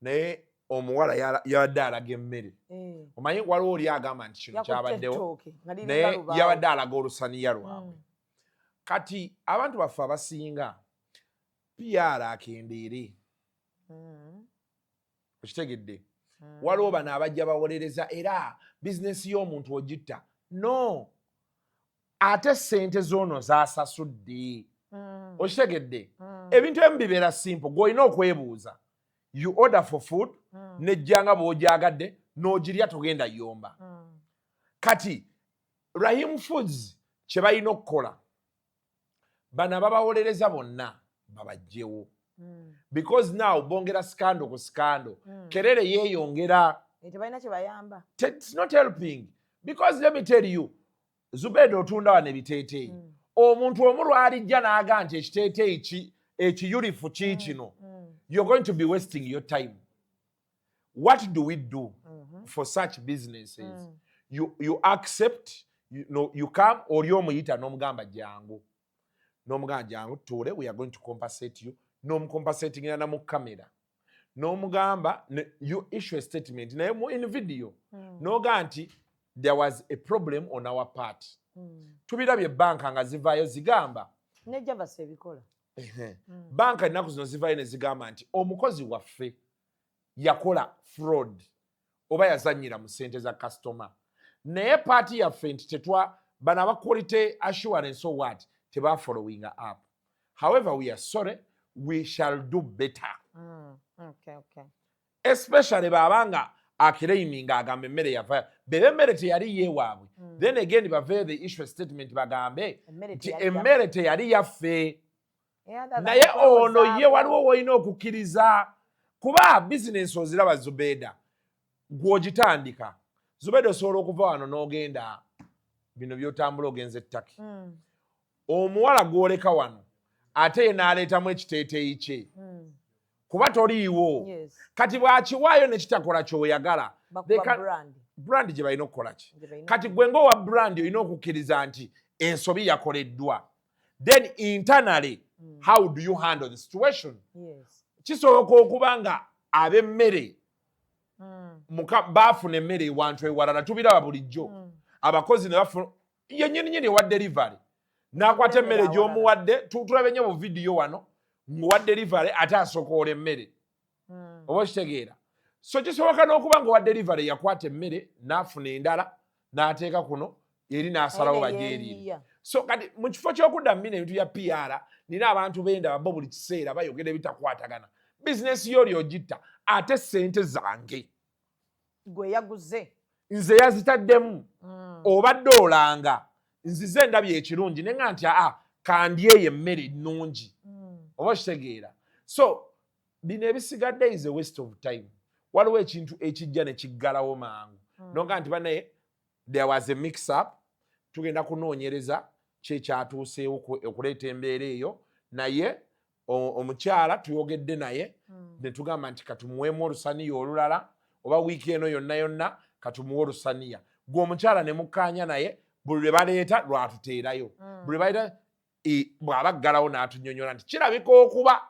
I: naye omuwala yabadde alaga emmere. Omanyi waliwo oli agamba nti kino
H: Yakutte
I: kyabaddewo,
H: ettooke nga liringa
I: naye
H: lubaawo.
I: yabadde alaga olusaniya lwabwe. Kati abantu baffe abasinga PR akendeere. Okitegedde? Waliwo bano abajja bawolereza era bizinesi y'omuntu ogitta. No, ate sente zoono zasasudde. Okitegedde? Ebintu ebimu bibeera simple, gw'olina okwebuuza. You order for food, nejja nga bw'ogyagadde n'ogirya, togenda yomba. Kati Rahim Foods kye balina okukola, bano ababawolereza bonna babajjewo, because now bongera scandal ku scandal. Kerere yeeyongera.
H: Eh, tebalina kye bayamba.
I: It's not helping, because let me tell you, Zubeda, otunda wano ebiteeteeyi. Omuntu omu lwalijja n'aga nti ekiteeteeyi ekiyulifu kiikino, you're going to be wasting your time. What do we do for such businesses? You accept, you come, oli omuyita n'omugamba jangu, n'omugamba jangu tuule, we are going to compensate you. N'omucompensatingira na mu kamera, n'omugamba you issue a statement naye mu in video, n'ogamba nti there was a problem on our part. Tubirabye banka nga zivaayo zigamba
H: nejja basa ebikola.
I: Banka ennaku zino zivaayo ne zigamba nti omukozi waffe yakola fraud oba yazanyira mu ssente za kasitoma, naye part yaffe nti tetwa bano aba quality assurance or what tebafollowinga up. However, we are sorry, we shall do better. Especially baabanga Aclaiminga agamba emmere yava bebe, emmere teyali yewaabwe. Then again baveeyo, the issue statement, bagambe
H: Emmere
I: nti
H: teyali
I: emmere teyali yaffe.
H: Era
I: Naye ono ye
H: kwewozaako.
I: Waliwo woolina okukkiriza, kuba bizinensi oziraba, Zubeda, gw'ogitandika. Zubeda, osobola okuva wano n'ogenda bino byotambula, ogenza ettaki, omuwala gw'oleka wano ate ye n'aleetamu ekiteeteeyi kye, kuba toliiwo. Kati bw'akiwaayo ne kitakola ky'oyagala,
H: Bakuba brand.
I: Brand gye balina okukola ki?
H: Gye balina.
I: Kati gwe ng'owa brand olina okukkiriza nti ensobi yakoleddwa, then internally, how do you handle the situation? Kisoboka okuba nga ab'emmere baafuna emmere ewantu ewalala. Tubiraba bulijjo, abakozi ne bafuna yennyini nyini ewa delivery n'akwata emmere
H: emmere
I: gy'omuwadde. Tulabe nnyo mu vidiyo wano ng'owa delivery ate asokoola emmere, oba okitegeera? So kisoboka n'okuba nga owa delivery yakwata emmere n'afuna endala n'ateeka kuno eri n'asalawo
H: Naye
I: bagyeriire.
H: neyeeyiya.
I: So kati mu kifo ky'okudda mu bino ebintu bya PR, nina abantu bendaba bo buli kiseera bayogera ebitakwatagana. Bizinesi yo ogitta, ate sente zange
H: Gwe yaguze.
I: Nze yazitaddemu. Obadde olanga nzize ndabye ekirungi neŋa nti aa, kandyeyo emmere ennungi, oba okitegeera? So bino ebisigadde is a waste of time. Waliwo ekintu ekijja ne kiggalawo mangu, noga nti banaye there was a mix up, tugenda kunoonyereza kyekyatuuseewo okuleeta embeera eyo. Naye omukyala tuyogedde naye ne tugamba nti katumuweemu olusaniya olulala, oba wiiki eno yonna yonna katumuwe olusaniya. Gwe omukyala ne mukkaanya naye, buli lwe baleeta lwatuteerayo, buli lwe baleeta bw'aba ggalawo n'atunyonyola nti kirabika okuba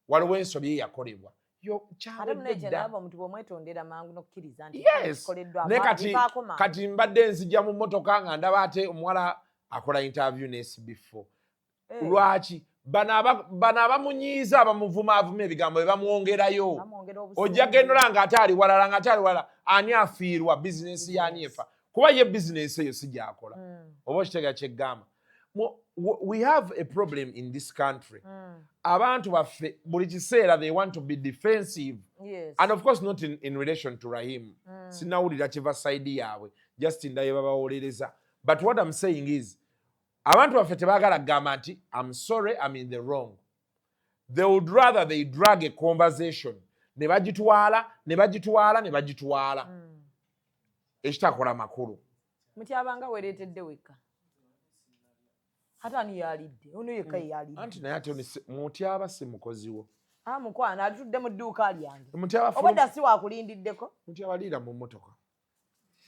I: waliwo ensobi eyakolebwa. Yo
H: Ate
I: kyawedde
H: munaye
I: dda.
H: Kyenalaba, omuntu bw'omwetondera mangu n'okkiriza nti
I: Yes.
H: kikoleddwa,
I: Naye kati
H: bivaako mangu.
I: Kati mbadde nzija mu mmotoka nga ndaba ate omuwala akola interview ne SB4. Lwaki bano abamunyiiza, abamuvumaavuma ebigambo bye bamwongerayo?
H: Bamwongera obusungu.
I: Ojja gendola nga ate ali walala, nga ate ali walala. Ani afiirwa? Bizinesi yaani efa? Kuba ye bizinesi eyo si gyakola, oba okitegeera kyeggamba? We have a problem in this country. Abantu baffe buli kiseera they want to be defensive. And of course not in relation to Rahim. Sinawulira kiva side yaabwe, just ndaye babawolereza. But what I'm saying is abantu baffe tebaagala kugamba nti I'm sorry, I'm in the wrong. They would rather they drag a conversation ne bagitwala, ne bagitwala, ne bagitwala, ekitakola makulu.
H: Mutyabanga weereetedde wekka, ate ani yalidde? Ono yekka ye yalidde.
I: Anti naye ate Mutyaba si mukozi wo.
H: Ah, mukwano, alitudde mu dduuka lyange.
I: Mutyaba
H: Obwedda si wakulindiddeko.
I: Mutyaba liira mu mmotoka.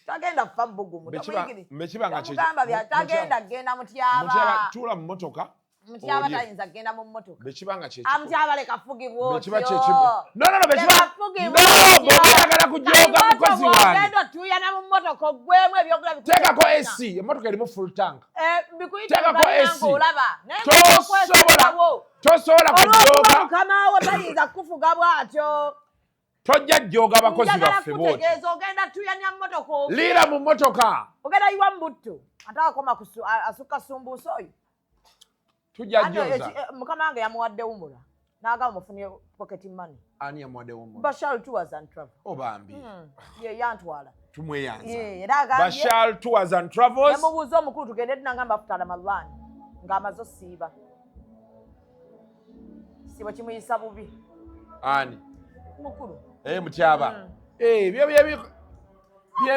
H: Tagenda kufa bbugumu.
I: Bekiba nga
H: Tomugamba bya tagenda kgenda. Mutyaba,
I: Mutyaba, tuula mu mmotoka
H: Mutyaba
I: olye.
H: tayinza kgenda mu mmotoka.
I: Bekiba nga kye
H: Ah, Mutyaba leka fugibwa.
I: Bekiba
H: Otyo.
I: kye kimu. No, bekiba
H: Tekafugibwa
I: No,
H: otyo.
I: bw'oba oyagala kujooga mukozi wange.
H: Ogenda otuuyana mu mmotoka oggwemu ebyokula.
I: Teekako AC, emmotoka erimu full tank.
H: Bikuyita
I: Teekako AC.
H: olaba. Naye
I: Tosobola
H: olwokuba
I: kujooga.
H: mukama wo tayinza kukufuga bw'atyo.
I: Tojja jjooga abakozi
H: Njagala
I: baffe bw'otyo.
H: kutegeeza, ogenda tuyanya mmotoka ofe.
I: Liira mu mmotoka.
H: Ogenda yiwa mu butto ate akoma asukka sumbuusa oyo.
I: Tujja
H: Ate
I: jjoza.
H: Mukama wange yamuwadde wumula n'agamba mufunye pocket money.
I: Ani yamuwadde wumula?
H: Bashal Tours and Travel.
I: Obambi.
H: Ye yantwala.
I: Tumweyanza.
H: Ye, era agambye
I: Bashal Tours and Travels.
H: Yamubuuza omukulu tugende, tunagamba after Ramadan ng'amaze osiiba siba kimuyisa bubi.
I: Ani?
H: Mukulu.
I: Eh, Mutyaba. Eh, bye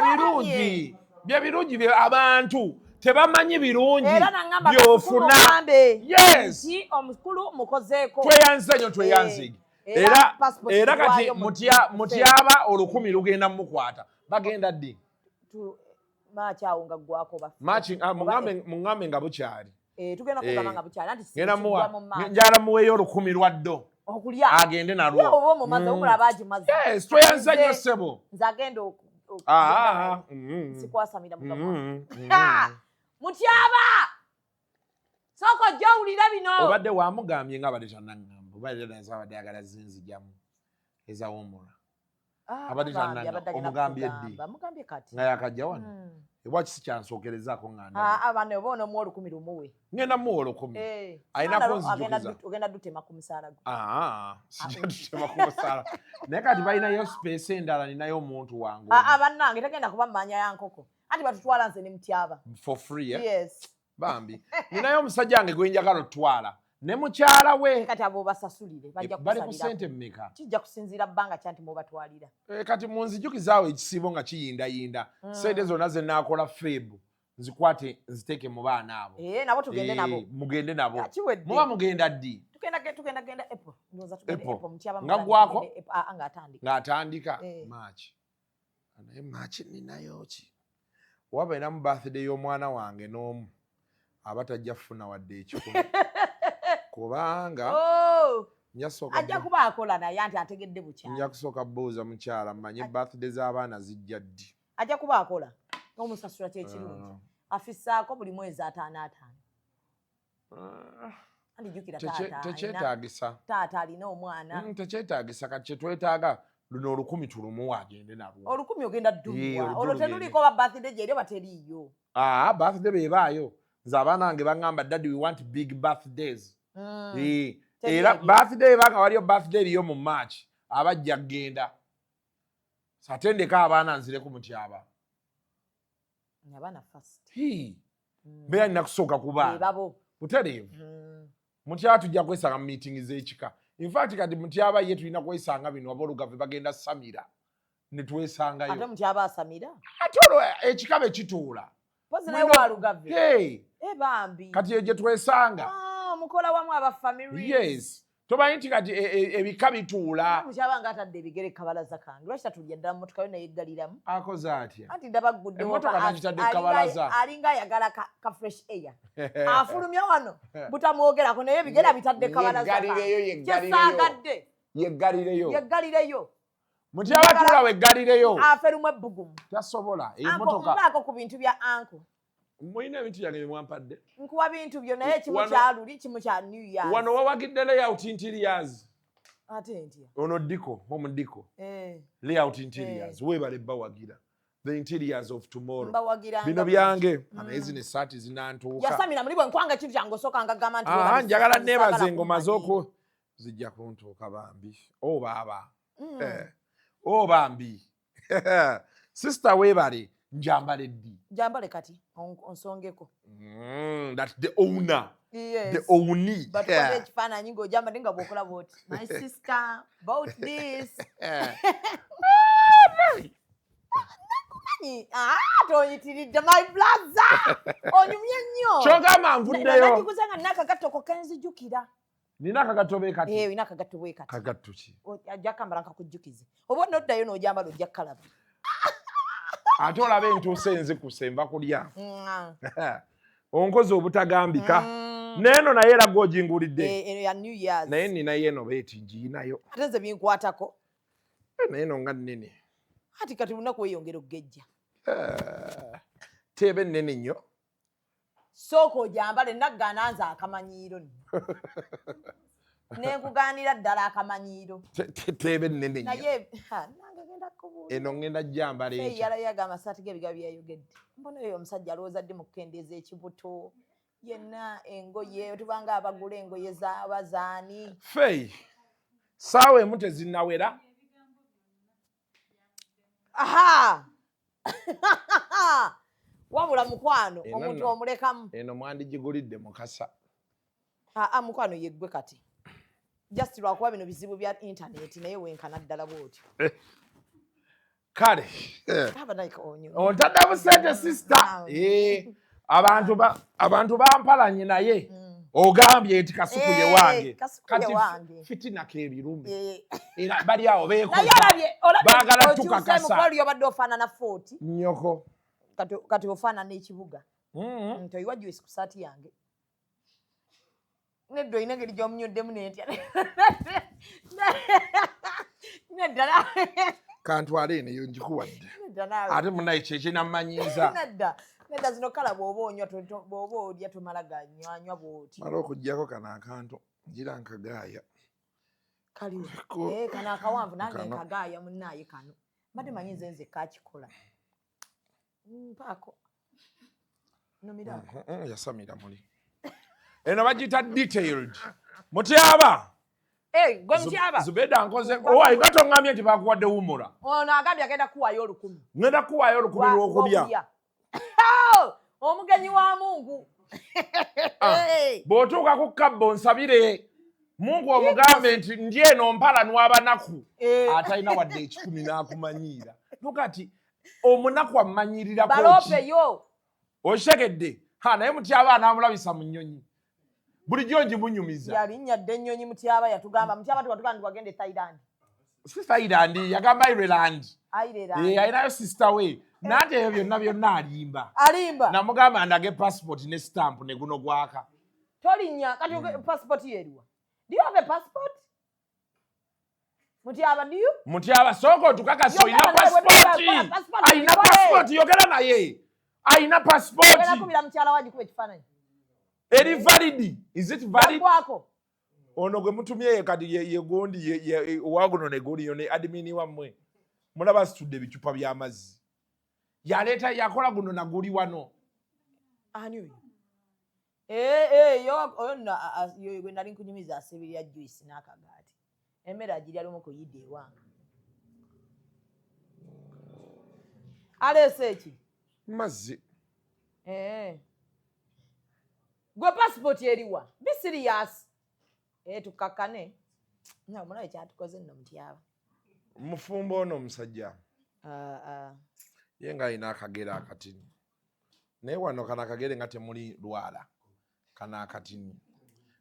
I: birungi, bye birungi bye abantu tebamanyi birungi
H: Era nangamba
I: byofuna.
H: mugambe
I: Yes.
H: nti omukulu mukozeeko.
I: Tweyanze nnyo, tweyanzige.
H: Era
I: Era
H: passport
I: era kati
H: tuwaayo
I: Mutyaba 1000 lugenda mumukwata. Bagenda ddi?
H: March awo nga ggwako baffe.
I: March, ah, muŋŋambe nga bukyali.
H: Eh, tugenda kugamba
I: Eh.
H: nga bukyali anti
I: Ngenda
H: kiggwa
I: muwa
H: mu March.
I: njala muweeyo 1000 lwa ddo.
H: Okulya
I: Agende nalwo.
H: Ye oba omumaze, wumula baagimaze.
I: Yes, tweyanze nnyo ssebo.
H: Nze agenda
I: Ah, ah,
H: sikwasamira mugabo.
I: Ha!
H: Mutyaba, sooka ojja owulira bino.
I: Obadde wamugambye nga abadde tannaŋŋamba, oba era naye abadde ayagala zinzijamu ezawumula.
H: Ah,
I: Abadde
H: bambi,
I: tannanya,
H: abadde agenda
I: omugambye
H: kugamba.
I: ddi?
H: Mugambye kati.
I: Nga yakajja wano. Ewaki sikyansookerezaako nga ndabye?
H: Ah, ah, bano oba onoomuwa 1000 lumuwe.
I: Ngenda muwa 1000.
H: Eh,
I: Alina
H: mwana
I: kunzijukiza.
H: ogenda dutema ku musaala gwe.
I: Ah, sijja tutema ku musaala, naye kati balinayo space endala, ninayo omuntu wange.
H: Ah, ah, bannange, tagenda kuba mmanya ya nkoko, anti batutwala nze ne mutyaba.
I: For free, eh?
H: Yes.
I: Bambi, ninayo omusajja wange gwe njagala otwala ne mukyala we.
H: Kati abo basasulire, bajja
I: Bali ku
H: kusalirako.
I: sente mmeka?
H: Kijja kusinziira bbanga kyanti mubatwalira.
I: Eh, kati munzijukizaawo ekisiibo nga kiyindayinda. Sente zonna ze naakola Feb nzikwate nziteeke mu baana abo.
H: Eh, nabo tugende
I: Eh,
H: nabo.
I: Mugende nabo.
H: Ah, kiwedde.
I: Muba mugenda ddi?
H: Tugenda genda April. Ndowooza tugende
I: April.
H: April, mutyaba
I: Nga
H: muganda
I: gwako?
H: tugende April. Ah, ah, ng'atandika.
I: Ng'atandika.
H: Eh.
I: March, naye March ninayo ki? Wabeeramu birthday y'omwana wange n'omu aba tajja kufuna wadde 100 kubanga
H: Oh,
I: nja sooka
H: ajja kuba akola naye anti ategedde bukyala.
I: Nja kusooka buuza mukyala mmanye birthday z'abaana zijja ddi.
H: Ajja kuba akola, omusasula kyekirungi.
I: Ah.
H: Afissaako buli mwezi ataano ataano.
I: Ah.
H: Anti jjukira taata
I: Tekyetaagisa.
H: Taata alina omwana.
I: Tekyetaagisa. Kati kyetwetaaga luno 1000 tulumuwa agende nalwo.
H: 1000 ogenda
I: Yee,
H: ddumuwa.
I: olwo
H: Olwo
I: lugende.
H: teruliko oba birthday gyeri oba teriiyo?
I: Ah, birthday bebaayo. Nze abaana bange baŋŋamba, "Daddy, we want big birthdays." Eh,
H: Teri
I: era
H: eriyo.
I: birthday ebanga waliyo birthday eriyo mu March, abajja kgenda satendeka abaana nzireku mutyaba.
H: Abaana first.
I: Hii. Mbeera nina kusooka ku baana.
H: Bebabo.
I: Butereevu. Mutyaba tujja kwesanga mu meeting z'ekika. Infact kati mutyaba ye tulina kwesanga bino aboolugave bagenda samira ne
H: Ate
I: twesangayo.
H: Mutyaba asamira?
I: Ate olwo ekika bwe kituula.
H: Pozi naye walugave.
I: Hey,
H: e bambi.
I: Kati eyo gye twesanga.
H: Ah, mukola wamu aba family.
I: Yes, tomanyi nti kati ebika bituula.
H: Mutyaba nga atadde ebigere kabalaza kange, lwaki tatulya ddala mmotoka yo neyeggaliramu?
I: Akoze atya?
H: Anti ndaba gguddewo.
I: Emmotoka nagitadde kabalaza.
H: Alinga ayagala ka fresh air, afulumya wano butamwogerako, naye ebigere abitadde kabalaza kange.
I: Yeggalireyo, yeggalireyo.
H: Kyesaagadde.
I: Yeggalireyo.
H: Yeggalireyo.
I: Mutyaba tuula weggalireyo.
H: Aferumu ebbugumu.
I: Tasobola.
H: Anko,
I: Emmotoka.
H: mpaako ku bintu bya anko.
I: Mulina ebintu byange bye mwampadde.
H: Nkuwa bintu byo, naye kimu kyaluli, kimu kya New Years.
I: Wano wawagidde Layout Interiors.
H: Ate ntya?
I: Ono diko omudiko.
H: Eh,
I: Layout Interiors, weebale bawagira the interiors of tomorrow.
H: Mbawagiranga.
I: Bino byange, naye zino essaati zinantuuka.
H: Yasamira muli bwe nkwanga ekintu kyange osooka nga gamba nti
I: Ah,
H: weebale,
I: njagala
H: saagala
I: neebaza engoma
H: kummanyiira.
I: z'oku zijja kuntuuka bambi. O baaba. Eh, o bambi, sister, weebale. Njambale ddi?
H: Jambale kati onsongeko.
I: That the owner.
H: Yes.
I: The ownee.
H: Batukoze ekifaananyi ng'ojambadde nga bw'okola bw'oti, "My sister bought this." Manyi, ah, toyitiridde my brother, onyumye nnyo.
I: Kyogamba nvuddeyo.
H: Nagiguze nga nina akagatto ko kenzijukira.
I: Nina akagatto bwe kati?
H: Eh, olina akagatto bwe kati.
I: Kagatto ki?
H: Ajja kambala nkakujjukize, oba noddayo n'ojambala ojja kukalaba.
I: Ate olaba entuusa enzikuse nva kulya. Onkoze obutagambika neeno, naye era gw'ogingulidde.
H: Eh, eno ya New Years.
I: Naye ninayo eno beeti ngiinayo.
H: Ate nze binkwatako.
I: Eh, naye eno nga nnene.
H: Ati kati lunaku weyongera okugejja.
I: Eh, teebe ennene nnyo.
H: Sooka ojambale, naggaana nze akamanyiiro nno nenkugaanira ddala akamanyiiro.
I: Teebe ennene nnyo.
H: Naye ha, nange genda kubuulira.
I: Eno ngenda jjambala enkya.
H: Yalayaga amasaati g'ebiga byeyayogedde, mbona oyo omusajja alowooza ddi mu kukendeeza ekibuto yenna, engoye tubanga abagula engoye z'abazaani.
I: Fei, saawa emu tezinnawera.
H: Aha, wabula mukwano,
I: Eno
H: omuntu
I: nno.
H: omulekamu.
I: Eno mwandigigulidde mukasa.
H: Aa, mukwano, yeggwe kati just lwakuba bino bizibu bya intaneti, naye wenkana ddala bwotyo.
I: Kale.
H: Aba like onyo.
I: Ontadde busente, sister. Abantu bampalanye, naye ogambye nti Kasuku ye
H: Eh,
I: wange.
H: Kasuku ye
I: Kati
H: wange.
I: fitina kebirume.
H: Eh.
I: Era bali awo
H: Naye
I: beekoza.
H: olabye olabye
I: Baagala
H: okyuseemu,
I: tukakasa.
H: kuba oli obadde ofaanana 40.
I: Nnyoko.
H: Kati ofaanana ekibuga. Toyiwa juice ku saati yange? Nedda, olina engeri gy'omunyuddemu nentya. Nedda naawe.
I: Kantwale eno, eyo ngikuwadde.
H: Nedda naawe.
I: Ate munaye kyekinamanyiiza.
H: Nedda, nedda, zino kala bw'oba onywa bw'oba olya tomala ganywanywa bw'oti.
I: Mala okugjako kano akantu ngira nkagaaya.
H: Kaliwo. Eh, kano akawanvu nange nkagaaya munnaaye kano. Mbadde manyi nze nze kakikola. Mpaako. Numiraako.
I: Yasamira muli. Eno bagiyita detailed. Mutyaba.
H: Hey, gwe Mutyaba.
I: Zubeda nkoze. Owaye nga toŋŋambye nti bakuwadde wumula.
H: Ono agambye agenda kuwaayo 1000.
I: Ŋŋenda kuwaayo 1000 lw'okulya.
H: Omugenyi wa Mungu.
I: Bw'otuuka ku kabbo nsabire Mungu omugambe nti ndi eno mpalanwa abanaku atalina wadde 10 n'akumanyiira. Nokati omunaku ammanyirirako ki?
H: Baloopeyo.
I: Okitegedde? Ha, naye Mutyaba anaamulabisa mu nnyonyi. Bulijjo ngimunyumiza.
H: Yalinnya dda ennyonyi Mutyaba yatugamba. Mutyaba tewatugamba nti wagenda e Thailand.
I: Si Thailand, yagamba Ireland.
H: Ireland.
I: Alinayo sister we. Nanti ebyo byonna byonna alimba.
H: Alimba.
I: Namugamba ndage passport ne stamp ne guno gwaka.
H: Tolinnya kati passport yeriwa. Do you have a passport? Mutyaba, do you?
I: Mutyaba soko otukakasa olina passport. Alina passport yogera naye. Alina passport.
H: Yogera kubira mukyala wange kuba ekifaananyi.
I: Eri valid. Is it valid?
H: Gwako.
I: Ono gwe mutumye kati ye gundi ye waguno ne gundi yo ne admin wammwe. Mulaba situdde ebicupa by'amazzi. Yaleeta yakola guno na guli wano.
H: Ani oyo? Yo oyo nno yo gwe nali nkunyumiza asibirira juice n'akagaati. Emmere agirya lumu ku yidde ewange. Aleese eki?
I: Mazzi.
H: Gwe passport eriwa? Be serious. Tukakkane. Na omulabe kyatukoze nno Mutyaba.
I: Mufumbo ono omusajja. Ye nga alina akagere akatini. Naye wano kano akagere nga temuli lwala. Kano akatini.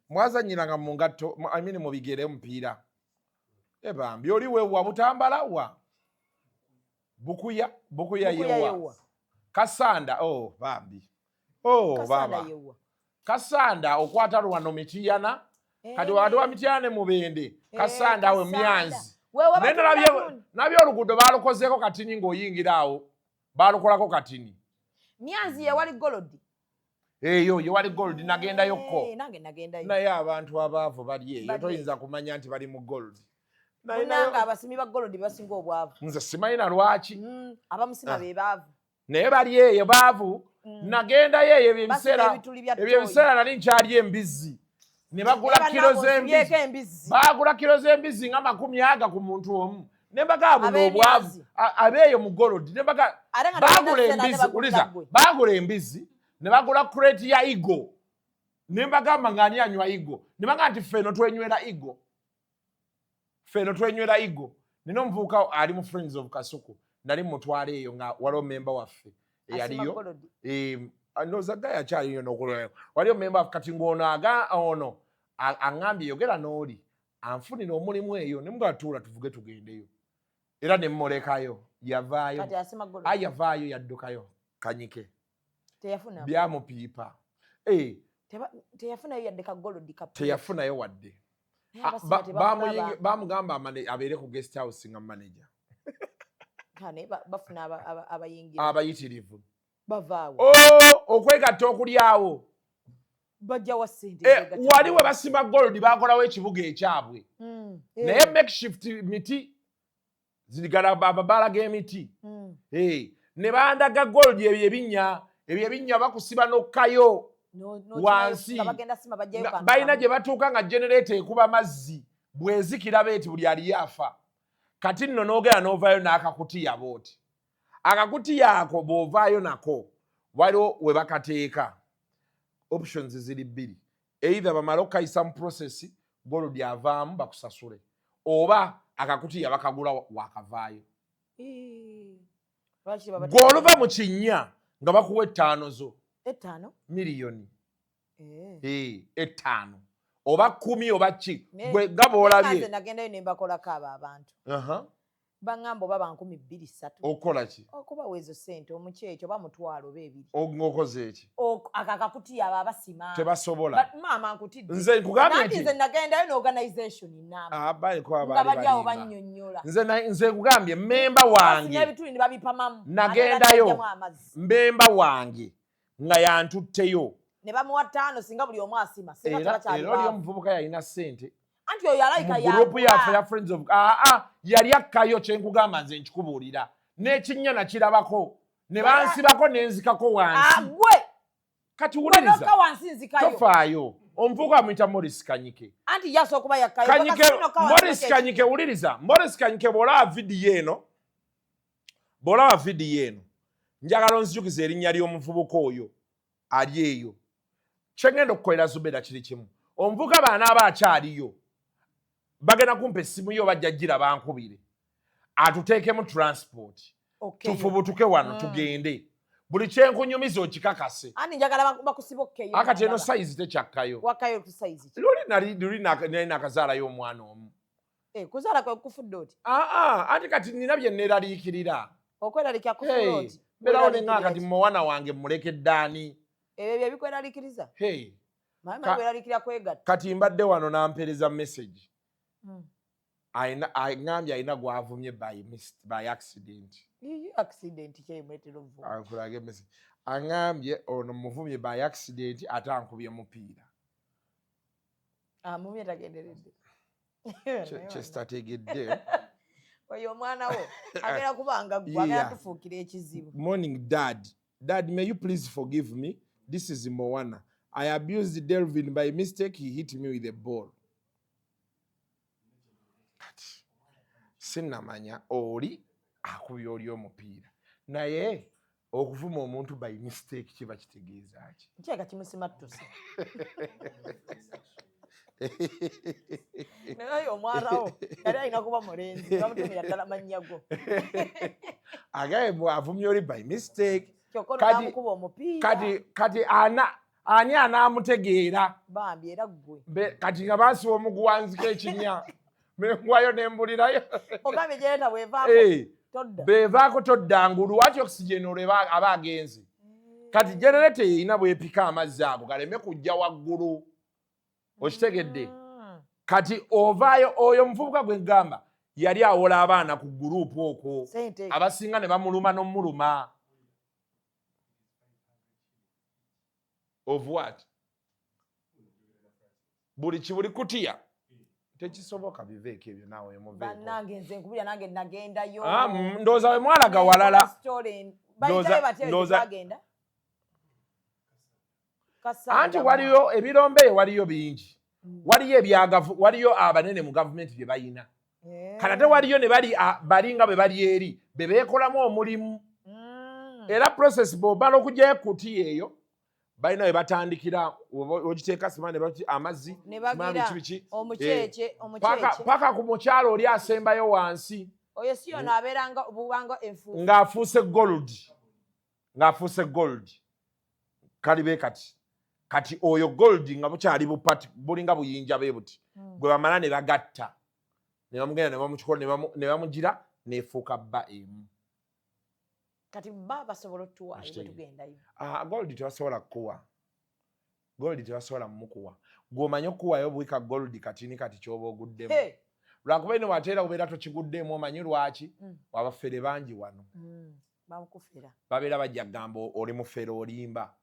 I: Mwazannyiranga mu ngatto, I mean mu bigere omupiira. Bambi oli weewa Butambala wa? Bukuya, Bukuya yewa. Kasanda, oh bambi. Oh baba. Kasanda okwata lwano Mitiyana. Kati wakati wa Mitiyana ne Mubende. Kasanda we Myanzi. Nabyo oluguudo baalukozeeko katini ng'oyingira awo. Baalukolako katini.
H: Myanzi ye wali gold.
I: Eyo ye wali gold nagendayokko.
H: Nange nagendayo.
I: Naye abantu abaavu bali eyo toyinza kumanya nti bali mu gold.
H: Nange abasimi ba gold basinga obwavu.
I: Nze simanyi na lwaki.
H: Abamusima be baavu.
I: Naye bali eyo baavu. Nagendayo eyo ebyo ebiseera nali nkyali embizzi. Ne bagula kilo z'embizzi. Bagula kilo z'embizzi nga 20 ku muntu omu. Ne mbaga buno obwavu abeeyo mu gold. Ne mbaga bagula embizzi uliza. Bagula embizzi ne bagula crate ya igo. Ne mbagamba ng'ani anywa igo. Ne baga nti ffe eno twenywera igo. Ffe eno twenywera igo. Nina omuvubuka ali mu Friends of Kasuku. Nali mutwala eyo nga waliwo member waffe eyaliyo. Ndowooza guy akyaliyo n'okulwayo. Waliwo member waffe kati ng'ono ono aŋŋambye yogera n'oli anfunira omulimu eyo ne mugamba tuula tuvuge tugendeyo. Era ne mmulekayo yavaayo. Yavaayo yaddukayo Kanyike.
H: Teyafuna.
I: Byamupiipa.
H: Teyafunayo yadde ka gold ka.
I: Teyafunayo wadde. Bamugamba abeere ku guest house nga manager.
H: Bafuna abayingira.
I: Abayitirivu.
H: Bavaawo.
I: Okwegatta okuli awo.
H: Bajja wa ssente.
I: Wali we basima gold baakolawo ekibuga ekyabwe. Naye makeshift miti zirigala amabaala g'emiti. Ne bandaga gold ebyo ebinnya. Ebyo ebinnya bakusiba n'okkayo wansi. Balina gye batuuka nga generator ekuba mazzi bwezikira beeti buli aliyo afa. Kati nno n'ogenda n'ovaayo n'akakutiya bw'oti. Akakutiya ako bw'ovaayo nako waliwo we bakateeka. Options ziri bbiri. Either bamale okukayisa mu process gold avaamu bakusasule. Oba akakutiya bakagula wakavaayo. Gw'oluva mu kinnya nga bakuwa 5 zo.
H: 5?
I: Miliyoni. 5. Oba 10 oba ki. Gwe nga bw'olabye.
H: Nze nagendayo ne mbakolako abo abantu. Baŋŋamba oba ba 2,300.
I: Okola ki?
H: Okubawa ezo ssente omukyekyo oba 5 oba 2.
I: Ng'okoze eki?
H: Akakakutiya abo abasima.
I: Tebasobola.
H: Maama nkutidde.
I: Nze nkugambye nti.
H: Nze nagendayo n'organization nnamba.
I: Baliko abaali
H: Nga bali awo
I: balimba.
H: bannyonnyola.
I: Nze nkugambye mmemba wange.
H: Basima ebituli ne babipamamu.
I: Nagendayo mmemba wange nga yantutteyo.
H: Ne bamuwa 5 singa buli omu asima. Singa
I: Era
H: tebakyali
I: oli
H: baavu.
I: omuvubuka yalina ssente.
H: Anti oyo alayika
I: Mu gurupu yaffe ya Friends of, aa ah, yali akkayo. Kyenkugamba nze nkikubuulira, n'ekinnya nakirabako ne bansibako nenzikako wansi.
H: Ah, gwe.
I: Kati wuliriza.
H: Gwe wansi nzikayo.
I: Tofaayo, omuvubuka amuyita Morris Kanyike.
H: Anti yasobola okuba yakkayo.
I: Kanyike, Morris Kanyike, wuliriza, Morris Kanyike, bw'olaba vidiyo eno, bw'olaba vidiyo eno, njagala onzijukiza erinnya ly'omuvubuka oyo ali eyo. Kyengenda okukolera Zubeda kiri kimu, omuvubuka baanaaba akyaliyo bagenda kumpa essimu yo, bajja gira bankubire atuteekemu transport tufubutuke wano tugende. Buli kyenkunyumiza okikakase.
H: Anti njagala bakusiba okkeyo.
I: Akati eno sayizi tekyakkayo.
H: Wakkayo ku sayizi ki?
I: Luli nali nakazaalayo omwana omu.
H: Eh, kuzaala kwe kufudde oti?
I: Aa, anti kati nina bye neeraliikirira.
H: Okweraliikira kufudde oti?
I: Mbeerawo nenga kati mowana wange mulekedde ani?
H: Ebyo bye bikweraliikiriza?
I: Hey.
H: Maama kweraliikirira kwegatta.
I: Kati mbadde wano nampeereza message. Aŋŋambye alina gwavumye by accident.
H: Accident kyemuleetera ovuma?
I: Akulage message. Aŋŋambye ono muvumye by accident ate ankubye mupiira.
H: Amumye tagenderedde.
I: Kyesitategedde.
H: Oyo omwana wo agenda kubanga gwe agenda tufuukira ekizibu.
I: Morning dad. Dad, may you please forgive me. This is Moana. I abused Delvin by mistake. He hit me with a ball. Kati sinnamanya oli akubye oli omupiira, naye okuvuma omuntu by mistake kiba kitegeeza ki?
H: Nkyeka kimusimattuse, naye oyo omwana wo yali alina kuba mulenzi, bamutumira ddala mannya go.
I: Agaye avumye oli by mistake.
H: Kyokka ono namukuba omupiira.
I: Kati ana ani anaamutegeera?
H: Bambi, era ggwe.
I: Kati nga bansiba omuguwanziko ekinya nengwayo nembulirayo.
H: Ogambye generator bwevaako todda.
I: Bevaako todda ngulu, wati oxygen olwo aba agenze. Kati generator erina bwepika amazzi ago galeme kujja waggulu, okitegedde? Kati ovaayo, oyo omuvubuka gwe ngamba yali awola abaana ku gurupu okwo abasinga ne bamuluma n'omuluma of what, buli kibuli kutiya tekisoboka, biveeko ebyo naawe muveeko.
H: Bannange, nze nkubulira, nange nagendayo.
I: Ah, ndowooza we mwalaga walala.
H: Bayitayo batya? Bagenda.
I: Anti waliyo ebirombe eyo, waliyo bingi, waliyo ebyagavu, waliyo abanene mu gavumenti bye bayina. Kati ate waliyo ne bali bali nga bwe bali eri be beekolamu omulimu. Era process bw'obala okugyayo ekutiya eyo, balina we batandikira, ogiteeka sima ne bati amazzi
H: ne
I: sima
H: bagira
I: biki biki
H: omuceece.
I: Paka
H: Omuceece.
I: Paka ku mukyalo oli asembayo wansi.
H: Oyo si yono abeeranga bubanga enfuufu?
I: Ng'afuuse gold, ng'afuuse gold kalibe. Kati oyo gold nga bukyali bupati, bulinga buyinja be buti, gwe bamala ne bagatta ne bamugenda ne bamukikola ne bamugira neefuuka bba emu.
H: Kati ba basobola otuwaayo bwe
I: Okitegeera.
H: tugendayo?
I: Ah, gold tebasobola kukuwa, gold tebasobola mumukuwa. Gw'omanyi okukuwayo buwika gold katini kati kyoba oguddemu.
H: Hey.
I: Lwakuba ino wateera obeera tokiguddemu. Omanyi lwaki? Wabafere bangi wano.
H: Bamukufera.
I: Babeera bajja kugamba oli mufere, olimba.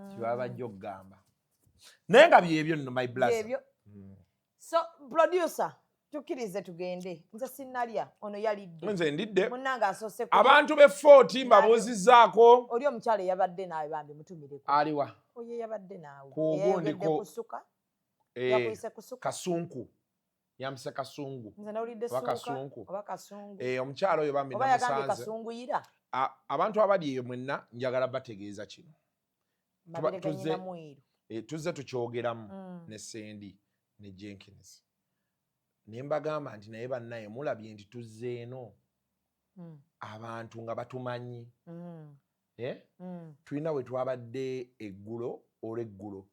I: Kibaba bajja okugamba, naye nga byebyo nno, my brother.
H: Byebyo. So producer, tukkirize tugende, nze sinnalya, ono yalidde.
I: Nze ndidde.
H: Munnange asoose kulya.
I: Abantu b'e Footi mbabuuzizzaako.
H: Oli omukyala eyabadde naawe, bambi mutumireko.
I: Aliwa?
H: Oyo eyabadde naawe.
I: Ku gundi.
H: Eyayogedde kusuka. Yakuyise kusuka.
I: Kasunku, yampise kasungu.
H: Nze nawulidde
I: Oba
H: suuka.
I: kasunku.
H: Oba kasungu.
I: Eh, omukyala oyo bambi
H: Oba yagambye
I: namusanze.
H: kasunguyira.
I: Abantu abali eyo mwenna, njagala bategeeza kino.
H: Mabere ga nnyina mweru.
I: Tuzze tukyogeramu ne Sendi ne Jenkins ne mbagamba nti naye bannaye mulabye nti tuzze eno abantu nga batumanyi. Eh? Tulina we twabadde eggulo, olweggulo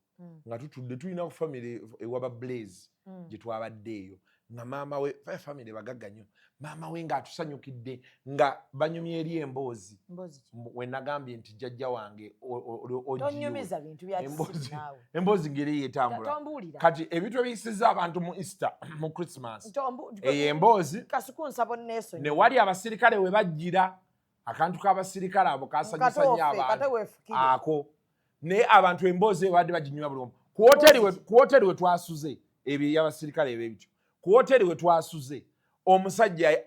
I: nga tutudde, tulina ku famire ewaba Blaze gye twabadde eyo, nga maama we, famire bagagga nnyo, maama we ng'atusanyukidde nga banyumya eri emboozi.
H: Mboozi ki?
I: We nagambye nti jjajja wange OGU.
H: Tonyumiza bintu bya kisiru naawe.
I: Emboozi ngeri yetambula.
H: Tombuulira.
I: Kati ebintu ebiyisiza abantu mu Easter, mu Christmas, eyo emboozi.
H: Kasuku, nsaba onneesonyiwe.
I: Ne wali abasirikale we bajjira, akantu k'abasirikale abo kasanyusa nnyo
H: Kate
I: abantu.
H: weefukire.
I: Ako naye abantu emboozi eyo badde baginywa buli omu ku hoteri we twasuze. Ebyo ebyabasirikale ebyo bityo. Ku woteri we twasuze, omusajja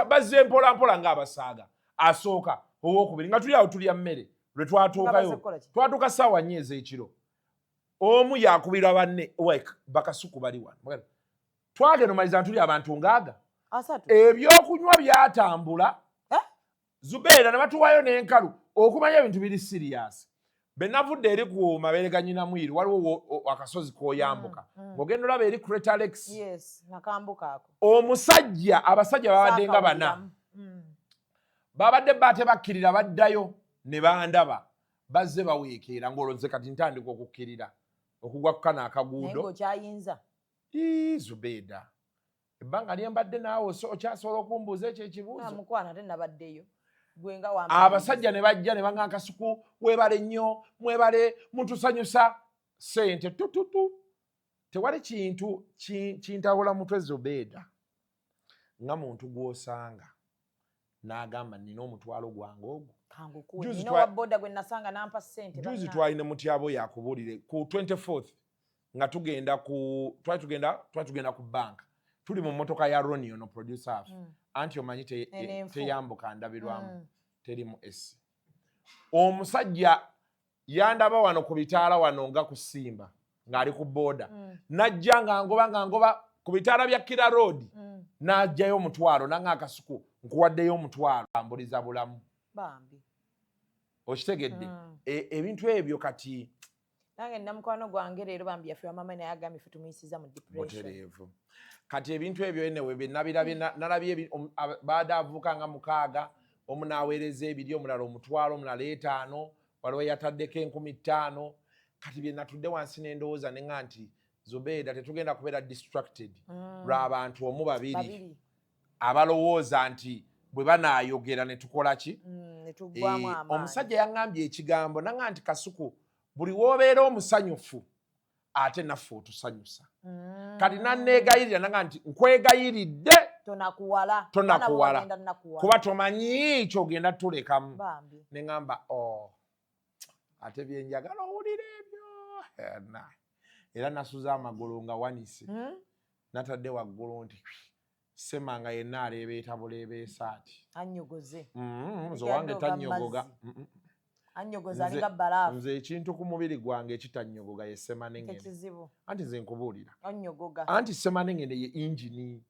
I: bazze mpolampola ng'abasaaga, asooka, owokubiri, nga tuli awo tulya mmere lwe twatuukayo.
H: Nga bazze kukola ki?
I: Twatuuka ssaawa 4 ez'ekiro. Omu yakubira banne, "Bakasuku bali wano." Twagenda omaliza tuli abantu ngaaga.
H: 30.
I: Ebyokunywa byatambula.
H: Eh?
I: Zubeera, ne batuwayo n'enkalu okumanya ebintu biri serious. Be navudde eri ku mabeere ga nyina mwiru, waliwo akasozi k'oyambuka ng'ogenda olaba eri Crater Lakes.
H: Yes, nakambuka ako.
I: Omusajja, abasajja babadde nga bana.
H: Saakawuliramu.
I: Babadde baate bakkirira, baddayo ne bandaba bazze baweekeera, ng'olwo nze kati ntandika okukkirira okugwa ku kano
H: Naye
I: akaguudo.
H: ng'okyayinza.
I: Ii, Zubeeda, ebbanga lye mbadde naawe, okyasobola okumbuuza ekyo ekibuuzo?
H: Mukwano, ate nabaddeyo gwe nga
I: Abasajja ne bajja ne baŋŋa, "Kasuku, mwebale nnyo, mwebale, mutusanyusa." Sente tututu. Tewali kintu kintabula mutwe, Zubeeda, nga muntu gw'osanga n'agamba, "Nina omutwalo gwange ogwo."
H: Kangukuwe.
I: Juzi
H: Nina owa boda gwe nasanga nampa ssente.
I: Juzi
H: Bannange.
I: twalina mutyabo yakubuulire ku 24th nga tugenda ku twali tugenda ku banka, tuli mu mmotoka ya Roni ono producer afe. Anti omanyi
H: Eno enfu.
I: Teyambuka ndabirwamu. Teri mu s omusajja yandaba wano ku bitaala wano nga ku Simba ng'ali ku booda. Najja nga ngoba, nga ngoba ku bitaala bya Kira Road. N'ajjayo omutwalo nanga, "Akasuku, nkuwaddeyo omutwalo, ambuliza bulamu."
H: Bambi.
I: Okitegedde? Ebintu ebyo kati.
H: Nange nina mukwano gwange leero bambi yafiirwa mama, naye agambye ffe tumuyisiza mu depression.
I: Butereevu. Kati ebintu ebyo enewe byenabirabye, nalabye baada avuuka nga mukaaga, omu n'aweereza ebiri, omulala omutwalo, omulala etaano, waliwo yataddeko 5,000. Kati bye natudde wansi n'endowooza neŋa nti, Zubeeda, tetugenda kubeera distracted lw'abantu omu, babiri
H: Babiri.
I: abalowooza nti bwe banaayogera ne tukola ki?
H: Ne tuggwamu amaanyi.
I: Omusajja yaŋŋambye ekigambo naŋa nti, "Kasuku, buli w'obeera omusanyufu ate naffe otusanyusa." Kati nanneegayirira naŋa nti, "Nkwegayiridde,
H: Tonakuwala.
I: tonakuwala,
H: Baana bo bagenda nakuwala.
I: kuba tomanyi kyogenda tulekamu."
H: Bambi.
I: Ne ŋŋamba, "Oh, ate byenjagala owulira ebyo." Era nasuza amagulu nga wanise. Natadde waggulu nti semanga yenna aleebeeta buleebeesa ati.
H: Anyogoze.
I: Nze owange
H: Yadde oga
I: tannyogoga.
H: mazzi. Anyogoza alinga balaafu.
I: Nze ekintu ku mubiri gwange ekitannyogoga ye semanengene.
H: Tekizibu.
I: Anti nze nkubuulira.
H: Onyogoga.
I: Anti semanengene ye ingini,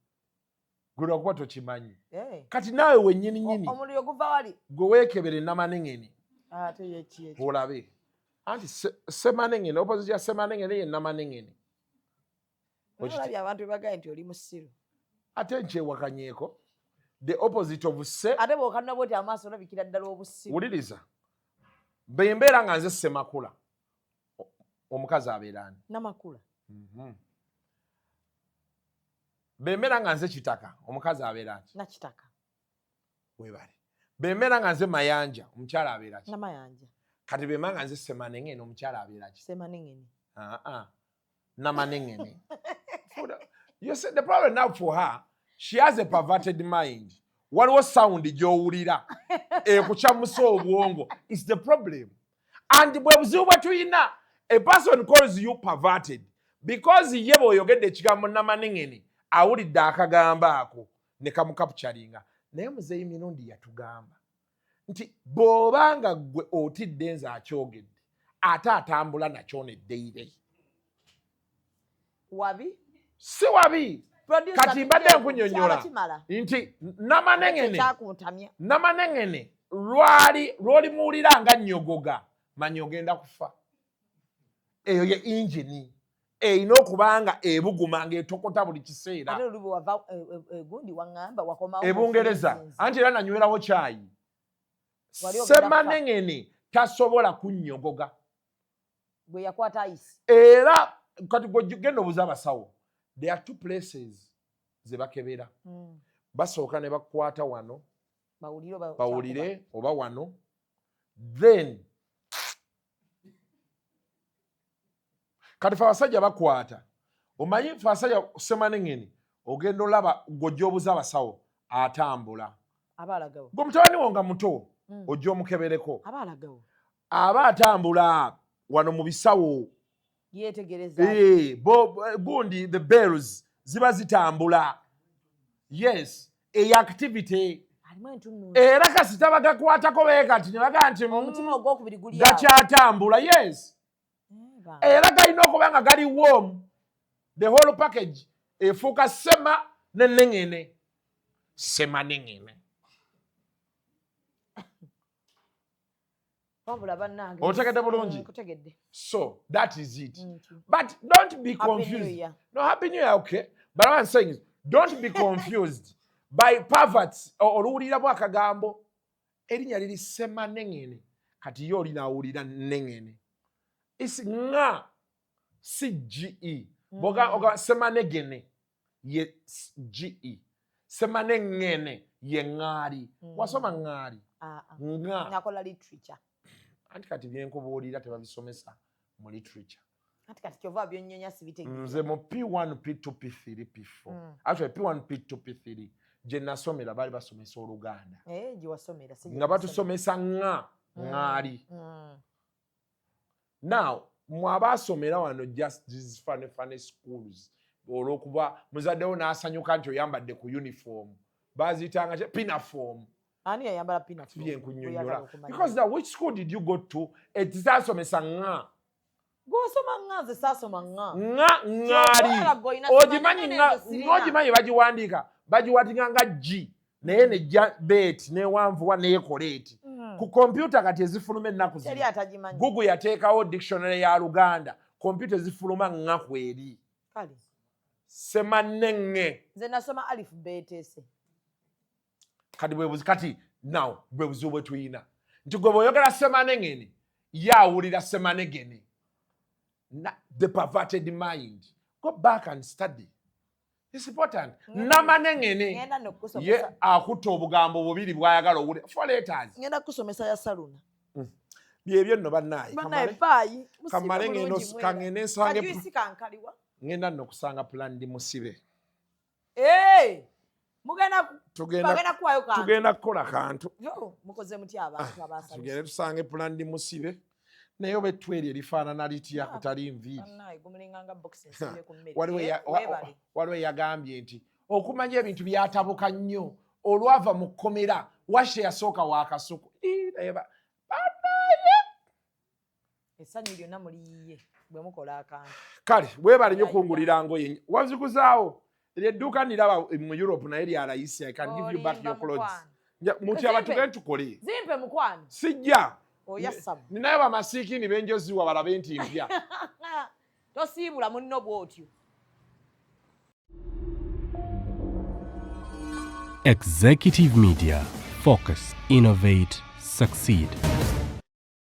I: gwe lwakuba tokimanyi.
H: Eh.
I: Kati naawe wennyini nyini.
H: Omuliro guva wali.
I: Gwe weekebere namanengene.
H: Ate yeki ekyo?
I: Olabe. Anti semanengene, opposite ya semanengene ye namanengene.
H: Olabye abantu bebagaye nti oli musiru.
I: Ate nkyewakanyeeko. The opposite of se
H: Ate bw'okanula bwoti amaaso olabikira ddala obusiru.
I: Wuliriza, bwe mbeera nga nze Semakula, omukazi abeera ani?
H: Namakula.
I: Bwe mbeera nga nze Kitaka, omukazi abeera ki?
H: Nakitaka.
I: Webale. Bwe mbeera nga nze Mayanja, omukyala abeera ki?
H: Namayanja.
I: Kati bwe mba nga nze Semanengene, omukyala abeera ki?
H: Semanengene.
I: Uh-uh. Namanengene. You see, the problem now for her, she has a perverted mind. Waliwo sound gy'owulira ekukyamusa obwongo is the problem, and bwe buzibu bwe tuyina. A person calls you perverted because ye bw'oyogedde ekigambo namanengene, awulidde akagambo ako ne kamukapturinga. Naye Muzeeyi Mirundi yatugamba nti bw'obanga ggwe otidde nze akyogedde, ate atambula nakyo neddeire.
H: Wabi.
I: Si wabi.
H: Producer,
I: Kati mbadde
H: tujje-
I: nkunyonnyola
H: kyaba kimala.
I: nti namanengene,
H: Kyakuntamya.
I: namanengene lwali lwolimuwulira nga nnyogoga, manya ogenda kufa. Eyo ye ingini erina okuba nga ebuguma ng'etokota buli kiseera.
H: Ate luli bwe wava gundi waŋŋamba wakomawo.
I: Ebungereza. Anti era nanywerawo kyayi.
H: Wali ogenda.
I: Semanengene tasobola kunnyogoga.
H: Bwe yakwata ayisi.
I: Era kati gwe genda obuuza abasawo, there are two places ze bakebera. Basooka ne bakwata wano.
H: Bawulire oba
I: Bawulire oba wano, then kati fe abasajja bakwata, omanyi fe abasajja semanengene ogenda olaba gwe obuuza abasawo atambula.
H: Aba alagawo.
I: Gwe mutabani wo nga muto, ojja omukebereko.
H: Aba alagawo.
I: Aba atambula wano mu bisawo.
H: Yeetegereza.
I: Eh, gundi the bells ziba zitambula. Yes, eyo activity.
H: Alimu entununzi.
I: Era kasita bagakwatako beekati ne bagaa nti
H: Omutima ogwokubiri guli awo.
I: Gakyatambula, yes. Era galina okuba nga gali warm. The whole package efuuka sema ne nengene. Sema nengene.
H: Wabula bannange.
I: Otegedde bulungi?
H: Nkutegedde.
I: So that is it. But don't be
H: Happy New
I: confused.
H: Year.
I: No, Happy New Year, okay. But what I'm saying is, don't be confused by perverts. Oluwuliramu akagambo erinnya liri sema nengene. Kati ye oli n'awulira nengene. It's nga si ge. Boga oga semanegene ye ge. Semanengene ye ŋŋaali. Wasoma ŋŋaali?
H: Ah, ah.
I: Nga.
H: Nakola literature.
I: Anti kati byenkubuulira tebabisomesa mu literature.
H: Anti kati kyova byonnyonya sibitegeera.
I: Nze mu P1, P2, P3, P4. Actually P1, P2, P3 gye nasomera baali basomesa Oluganda.
H: Eh, gye wasomera si gye
I: Nga
H: nasomera.
I: batusomesa ŋŋa ŋŋaali. Now mwe abaasomera wano just these funny funny schools, olw'okuba muzaddewo n'asanyuka nti oyambadde ku uniform, baziyitanga ki? Pinafom.
H: Ani yayambala pinafom?
I: Byenkunnyonnyola.
H: Oyagala okumanya.
I: Because the which school did you go to etisasomesa ŋŋa?
H: Gw'osoma ŋŋa, nze saasoma ŋŋa.
I: Ŋŋa ŋŋaali.
H: Ky'okola gw'olina
I: Ogimanyi
H: soma
I: ŋŋa
H: nene, nze sirina.
I: Ng'ogimanyi bagiwandiika, bagiwandiika nga G naye nejja beeti newanvuwa neekola eti. Ku kompyuta kati ezifuluma ennaku
H: Teri
I: zino,
H: atagimanyi.
I: Google yateekawo dictionary ya Luganda, kompyuta ezifuluma ŋŋa kweri.
H: Kale.
I: Semanenge.
H: Nze nasoma alif betese.
I: Kati bwe kati now bwe buzibu bwe tuyina nti gwe bw'oyogera semanengene, ye awulira semanegene. The perverted mind. Go back and study, it's important. Namanengene
H: Ngenda
I: ye
H: nokkusomesa.
I: Akutta obugambo bubiri bw'ayagala owulira, four letters.
H: Ngenda kukusomesa ya saluna.
I: Byebyo nno bannaaye.
H: Bannaaye, bye. Musiibe
I: Kamale
H: bulungi mwera.
I: kangende nsange
H: Kajuisi kankaliwa.
I: Ngenda nno kusanga plan ndi musibe.
H: Eh! Bagenda kuwayo kantu.
I: Tugenda kukola kantu.
H: Yo, mukoze mutya abantu abasanyusa?
I: Tugende tusange plan ndi musibe, naye oba ettu eryo erifaanana litya kutali nviiri?
H: Bannaaye, gumulinganga box ensibye ku mmere.
I: Waliwo
H: Eh, weebale.
I: waliwo eyagambye nti okumanya ebintu byatabuka nnyo olwava mu kkomera washe yasooka wakasuku. Ii, naye
H: Essanyu lyonna muliyiye bwe mukola akantu.
I: Kale weebale nnyo kungulira ngoye waziguzaawo. Eryo edduuka niraba mu Europe naye lya layisi. I can give you back
H: Olimba
I: your clothes.
H: mukwano.
I: Mutyaba
H: Zimpe.
I: tugende tukole.
H: Zimpe mukwano.
I: Sijja.
H: Oyasama.
I: Ninayo bamasiikini benjoziwa balabe nti mpya.
H: Tosiibula munno bw'otyo.
A: Executive Media. Focus, innovate, succeed.